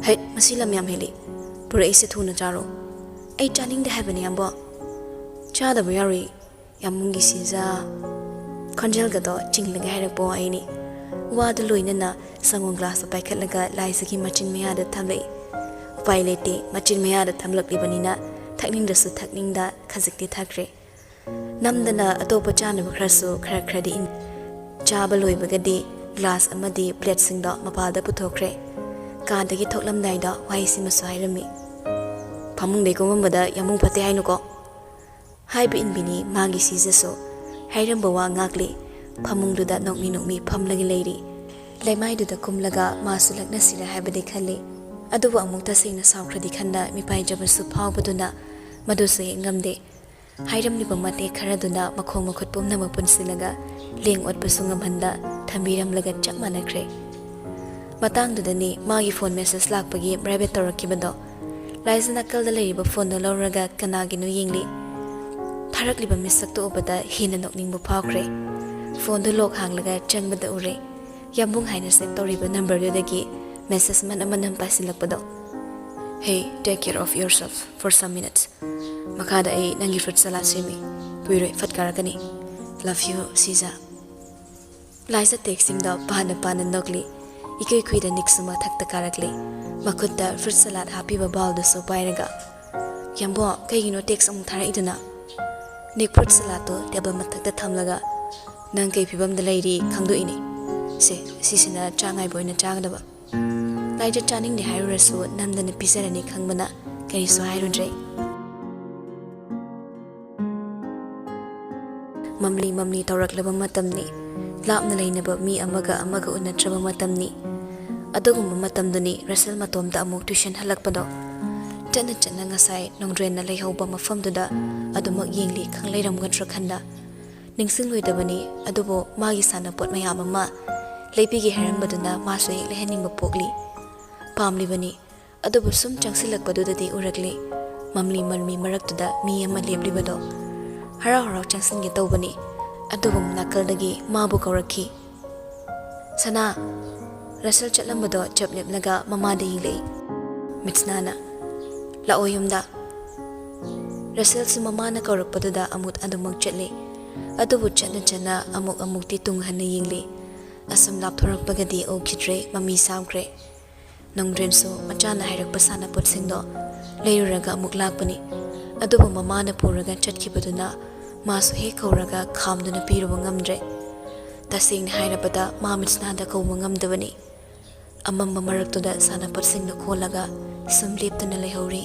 "ꯍꯩꯠ, ꯃꯁꯤ ꯂꯝ ꯌꯥꯝ ꯍꯦꯜꯂꯤ꯫ ꯄꯨꯔꯛꯏꯁꯦ ꯊꯨꯅ ꯆꯥꯔꯣ꯫ ꯑꯩ ꯆꯥꯅꯤꯡꯗꯦ ꯍꯥꯏꯕꯅꯤ, ꯌꯥꯝꯕꯣ꯫ ꯆꯥꯗꯕ ꯌꯥꯔꯣꯏ꯫ ꯌꯥꯝꯕꯨꯡꯒꯤ ꯁꯤꯖ ꯈꯣꯟꯖꯦꯜꯒꯗꯣ ꯆꯤꯡꯂꯒ ꯍꯥꯏꯔꯛꯄ ꯋꯥꯍꯩꯅꯤ꯫ ꯋꯥꯗꯨ ꯂꯣꯏꯅꯅ ꯁꯪꯒꯣꯝ ꯒ꯭ꯂꯥꯁꯇ ꯄꯥꯏꯈꯠꯂꯒ ꯂꯥꯏꯖꯒꯤ ꯃꯆꯤꯟ ꯃꯌꯥꯗ ꯊꯝꯂꯛꯏ꯫ ꯎꯄꯥꯏ ꯂꯩꯇꯦ, ꯃꯆꯤꯟ ꯃꯌꯥꯗ ꯊꯝꯂꯛꯂꯤꯕꯅꯤꯅ ꯊꯛꯅꯤꯡꯗ꯭ꯔꯁꯨ ꯊꯛꯅꯤꯡꯗ ꯈꯖꯤꯛꯇꯤ ꯊꯛꯈ꯭ꯔꯦ꯫ ꯅꯝꯗꯅ ꯑꯇꯣꯞꯄ ꯆꯥꯅꯕ ꯈꯔꯁꯨ ꯈꯔ ꯈꯔꯗꯤ ꯏꯟ-, ꯆꯥꯕ ꯂꯣꯏꯕꯒꯗꯤ ꯒ꯭ꯂꯥꯁ ꯑꯃꯗꯤ ꯄ꯭ꯂꯦꯠꯁꯤꯡꯗꯣ ꯃꯄꯥꯜꯗ ꯄꯨꯊꯣꯛꯈ꯭ꯔꯦ꯫ ꯀꯥꯗꯒꯤ ꯊꯣꯛꯂꯝꯗꯥꯏꯗ ꯋꯥꯍꯩꯁꯤꯃꯁꯨ ꯍꯥꯏꯔꯝꯃꯤ, "ꯐꯃꯨꯡꯗꯩ ꯀꯨꯝꯃꯝꯕꯗ ꯌꯥꯝꯕꯨꯡ ꯐꯠꯇꯦ ꯍꯥꯏꯅꯨꯀꯣ"꯫ ꯍꯥꯏꯕ ꯏꯟꯕꯤꯅꯤ ꯃꯥꯒꯤ ꯁꯤꯖꯁꯨ꯫ ꯍꯥꯏꯔꯝꯕ ꯋꯥ ꯉꯥꯛꯂꯤ꯫ ꯐꯃꯨꯡꯗꯨꯗ ꯅꯣꯛꯃꯤ ꯅꯣꯛꯃꯤ ꯐꯝꯂꯒ ꯂꯩꯔꯤ꯫ ꯂꯩꯃꯥꯏꯗꯨꯗ ꯀꯨꯝꯂꯒ ꯃꯥꯁꯨ ꯂꯛꯅꯁꯤꯔ ꯍꯥꯏꯕꯗꯤ ꯈꯜꯂꯤ꯫ ꯑꯗꯨꯕꯨ ꯑꯃꯨꯛ ꯇꯁꯦꯡꯅ ꯁꯥꯎꯈ꯭ꯔꯗꯤ ꯈꯟꯅ ꯃꯤꯄꯥꯏꯖꯕꯁꯨ ꯐꯥꯎꯕꯗꯨꯅ ꯃꯗꯨꯁꯨ ꯍꯦꯛ ꯉꯝꯗꯦ꯫ ꯍꯥꯏꯔꯝꯂꯤꯕ ꯃꯇꯦꯛ ꯈꯔꯗꯨꯅ ꯃꯈꯣꯡ ꯃꯈꯨꯠ ꯄꯨꯝꯅꯃꯛ ꯄꯨꯟꯁꯤꯜꯂꯒ ꯂꯦꯡ ꯑꯣꯠꯄꯁꯨ ꯉꯝꯍꯟꯗ ꯊꯝꯕꯤꯔꯝꯂꯒ ꯆꯞ ꯃꯥꯟꯅꯈ꯭ꯔꯦ꯫ ꯃꯇꯥꯡꯗꯨꯗꯅꯤ ꯃꯥꯒꯤ ꯐꯣꯟ ꯃꯦꯁꯦꯖ ꯂꯥꯛꯄꯒꯤ ꯕ꯭ꯔꯥꯏꯕꯦꯠ ꯇꯧꯔꯛꯈꯤꯕꯗꯣ꯫ ꯂꯥꯏꯖ ꯅꯥꯀꯜꯗ ꯂꯩꯔꯤꯕ ꯐꯣꯟꯗꯨ ꯂꯧꯔꯒ ꯀꯅꯥꯒꯤꯅꯣ ꯌꯦꯡꯂꯤ꯫ ꯊꯥꯔꯛꯂꯤꯕ ꯃꯤꯁꯛꯇꯨ ꯎꯕꯗ ꯍꯦꯟꯅ ꯅꯣꯛꯅꯤꯡꯕ ꯐꯥꯎꯈ꯭ꯔꯦ꯫ ꯐꯣꯟꯗꯨ ꯂꯣꯛ ꯍꯥꯡꯂꯒ ꯆꯪꯕꯗ ꯎꯔꯦ꯫ ꯌꯥꯝꯕꯨꯡ ꯍꯥꯏꯅ ꯁꯦꯚ ꯇꯧꯔꯤꯕ ꯅꯝꯕꯔꯗꯨꯗꯒꯤ ꯃꯦꯁꯦꯖ ꯃꯅꯝ ꯃꯅꯝ ꯄꯥꯏꯁꯤꯜꯂꯛꯄꯗꯣ꯫ "Hey, take care of yourself for some minutes꯫ ꯃꯈꯥꯗ ꯑꯩ ꯅꯪꯒꯤ ꯐ꯭ꯔꯨꯠ ꯁꯂꯥꯗ ꯁꯦꯝꯃꯤ꯫ ꯀꯨꯏꯔꯣꯏ, ꯐꯠ ꯀꯥꯔꯛꯀꯅꯤ꯫ Love you, ꯁꯤꯖ"꯫ ꯂꯥꯏꯖ ꯇꯦꯛꯁꯁꯤꯡꯗꯣ ꯄꯥꯅ ꯄꯥꯅ ꯅꯣꯛꯂꯤ꯫ ꯏꯀꯨꯏ ꯀꯨꯏꯗ ꯅꯤꯛꯁꯨ ꯃꯊꯛꯇ ꯀꯥꯔꯛꯂꯤ꯫ ꯃꯈꯨꯠꯇ ꯐ꯭ꯔꯨꯠ ꯁꯂꯥꯗ ꯍꯥꯞꯄꯤꯕ ꯕꯥꯎꯜꯗꯨꯁꯨ ꯄꯥꯏꯔꯒ, "ꯌꯥꯝꯕꯣ, ꯀꯩꯒꯤꯅꯣ ꯇꯦꯛꯁ ꯑꯃꯨꯛ ꯊꯥꯔꯛꯏꯗꯨꯅ?" ꯅꯤꯛ ꯐ꯭ꯔꯨꯠ ꯁꯂꯥꯗꯇꯣ ꯇꯦꯕꯜ ꯃꯊꯛꯇ ꯊꯝꯂꯒ, "ꯅꯪ ꯀꯩ ꯐꯤꯕꯝꯗ ꯂꯩꯔꯤ ꯈꯪꯗꯣꯛꯏꯅꯦ꯫ ꯁꯦ, ꯁꯤꯁꯤꯅ ꯆꯥꯛ ꯉꯥꯏꯕ ꯑꯣꯏꯅ ꯆꯥꯒꯗꯕ"꯫ ꯂꯥꯏꯖ ꯆꯥꯅꯤꯡꯗꯦ ꯍꯥꯏꯔꯨꯔꯁꯨ ꯅꯝꯗꯅ ꯄꯤꯖꯔꯅꯤ ꯈꯪꯕꯅ ꯀꯔꯤꯁꯨ ꯍꯥꯏꯔꯨꯗ꯭ꯔꯦ꯫ ꯃꯝꯂꯤ ꯃꯝꯂꯤ ꯇꯧꯔꯛꯂꯕ ꯃꯇꯝꯅꯤ꯫ ꯂꯥꯞꯅ ꯂꯩꯅꯕ ꯃꯤ ꯑꯃꯒ ꯑꯃꯒ ꯎꯅꯗ꯭ꯔꯕ ꯃꯇꯝꯅꯤ꯫ ꯑꯗꯨꯒꯨꯝꯕ ꯃꯇꯝꯗꯨꯅꯤ ꯔꯁꯦꯜ ꯃꯇꯣꯝꯇ ꯑꯃꯨꯛ ꯇ꯭ꯌꯨꯁꯟ ꯍꯜꯂꯛꯄꯗꯣ꯫ ꯆꯠꯅ ꯆꯠꯅ ꯉꯁꯥꯏ ꯅꯣꯡꯗ꯭ꯔꯦꯟꯅ ꯂꯩꯍꯧꯕ ꯃꯐꯝꯗꯨꯗ ꯑꯗꯨꯃꯛ ꯌꯦꯡꯂꯤ ꯈꯪꯂꯩꯔꯝꯒꯗ꯭ꯔꯥ ꯈꯟꯗ꯫ ꯅꯤꯡꯁꯤꯡꯂꯣꯏꯗꯕꯅꯤ, ꯑꯗꯨꯕꯨ ꯃꯥꯒꯤ ꯁꯥꯟꯅꯄꯣꯠ ꯃꯌꯥꯝ ꯑꯃ ꯂꯩꯕꯤꯒꯦ ꯍꯥꯏꯔꯝꯕꯗꯨꯅ ꯃꯥꯁꯨ ꯍꯦꯛ ꯂꯩꯍꯟꯅꯤꯡꯕ ꯄꯣꯛꯂꯤ꯫ ꯄꯥꯝꯂꯤꯕꯅꯤ꯫ ꯑꯗꯨꯕꯨ ꯁꯨꯝ ꯆꯪꯁꯤꯜꯂꯛꯄꯗꯨꯗꯗꯤ ꯎꯔꯛꯂꯤ꯫ ꯃꯝꯂꯤ ꯃꯝꯂꯤ ꯃꯔꯛꯇꯨꯗ ꯃꯤ ꯑꯃ ꯂꯦꯞꯂꯤꯕꯗꯣ꯫ ꯍꯔꯥꯎ ꯍꯔꯥꯎ ꯆꯪꯁꯤꯟꯒꯦ ꯇꯧꯕꯅꯤ꯫ ꯑꯗꯨꯕꯨ ꯅꯥꯀꯜꯗꯒꯤ ꯃꯥꯕꯨ ꯀꯧꯔꯛꯈꯤ꯫ "ꯁꯅꯥ!" ꯔꯁꯦꯜ ꯆꯠꯂꯝꯕꯗꯣ ꯆꯞ ꯂꯦꯞꯂꯒ ꯃꯃꯥꯗ ꯌꯦꯡꯂꯛꯏ꯫ ꯃꯤꯠꯁꯅꯥꯅ, "ꯂꯥꯛꯑꯣ ꯌꯨꯝꯗ꯫" ꯔꯁꯦꯜꯁꯨ ꯃꯃꯥꯅ ꯀꯧꯔꯛꯄꯗꯨꯗ ꯑꯃꯨꯛ ꯑꯗꯨꯃꯛ ꯆꯠꯂꯤ꯫ ꯑꯗꯨꯕꯨ ꯆꯠꯅ ꯆꯠꯅ ꯑꯃꯨꯛ ꯑꯃꯨꯛꯇꯤ ꯇꯨꯡ ꯍꯟꯅ ꯌꯦꯡꯂꯤ꯫ ꯑꯁꯨꯝ ꯂꯥꯞꯊꯣꯔꯛꯄꯒꯗꯤ ꯎꯈꯤꯗ꯭ꯔꯦ, ꯃꯃꯤ ꯁꯥꯝꯈ꯭ꯔꯦ꯫ ꯅꯣꯡꯗ꯭ꯔꯦꯟꯁꯨ ꯃꯆꯥꯅ ꯍꯥꯏꯔꯛꯄ ꯁꯥꯟꯅꯄꯣꯠꯁꯤꯡꯗꯣ ꯂꯩꯔꯨꯔꯒ ꯑꯃꯨꯛ ꯂꯥꯛꯄꯅꯤ꯫ ꯑꯗꯨꯕꯨ ꯃꯃꯥꯅ ꯄꯨꯔꯒ ꯆꯠꯈꯤꯕꯗꯨꯅ ꯃꯥꯁꯨ ꯍꯦꯛ ꯀꯧꯔꯒ ꯈꯥꯝꯗꯨꯅ ꯄꯤꯔꯨꯕ ꯉꯝꯗ꯭ꯔꯦ꯫ ꯇꯁꯦꯡꯅ ꯍꯥꯏꯔꯕꯗ ꯃꯥ ꯃꯤꯠꯁꯅꯥꯗ ꯀꯧꯕ ꯉꯝꯗꯕꯅꯤ꯫ ꯑꯃꯝꯕ ꯃꯔꯛꯇꯨꯗ ꯁꯥꯟꯅꯄꯣꯠꯁꯤꯡꯗꯣ ꯈꯣꯜꯂꯒ ꯁꯨꯝ ꯂꯦꯞꯇꯨꯅ ꯂꯩꯍꯧꯔꯤ꯫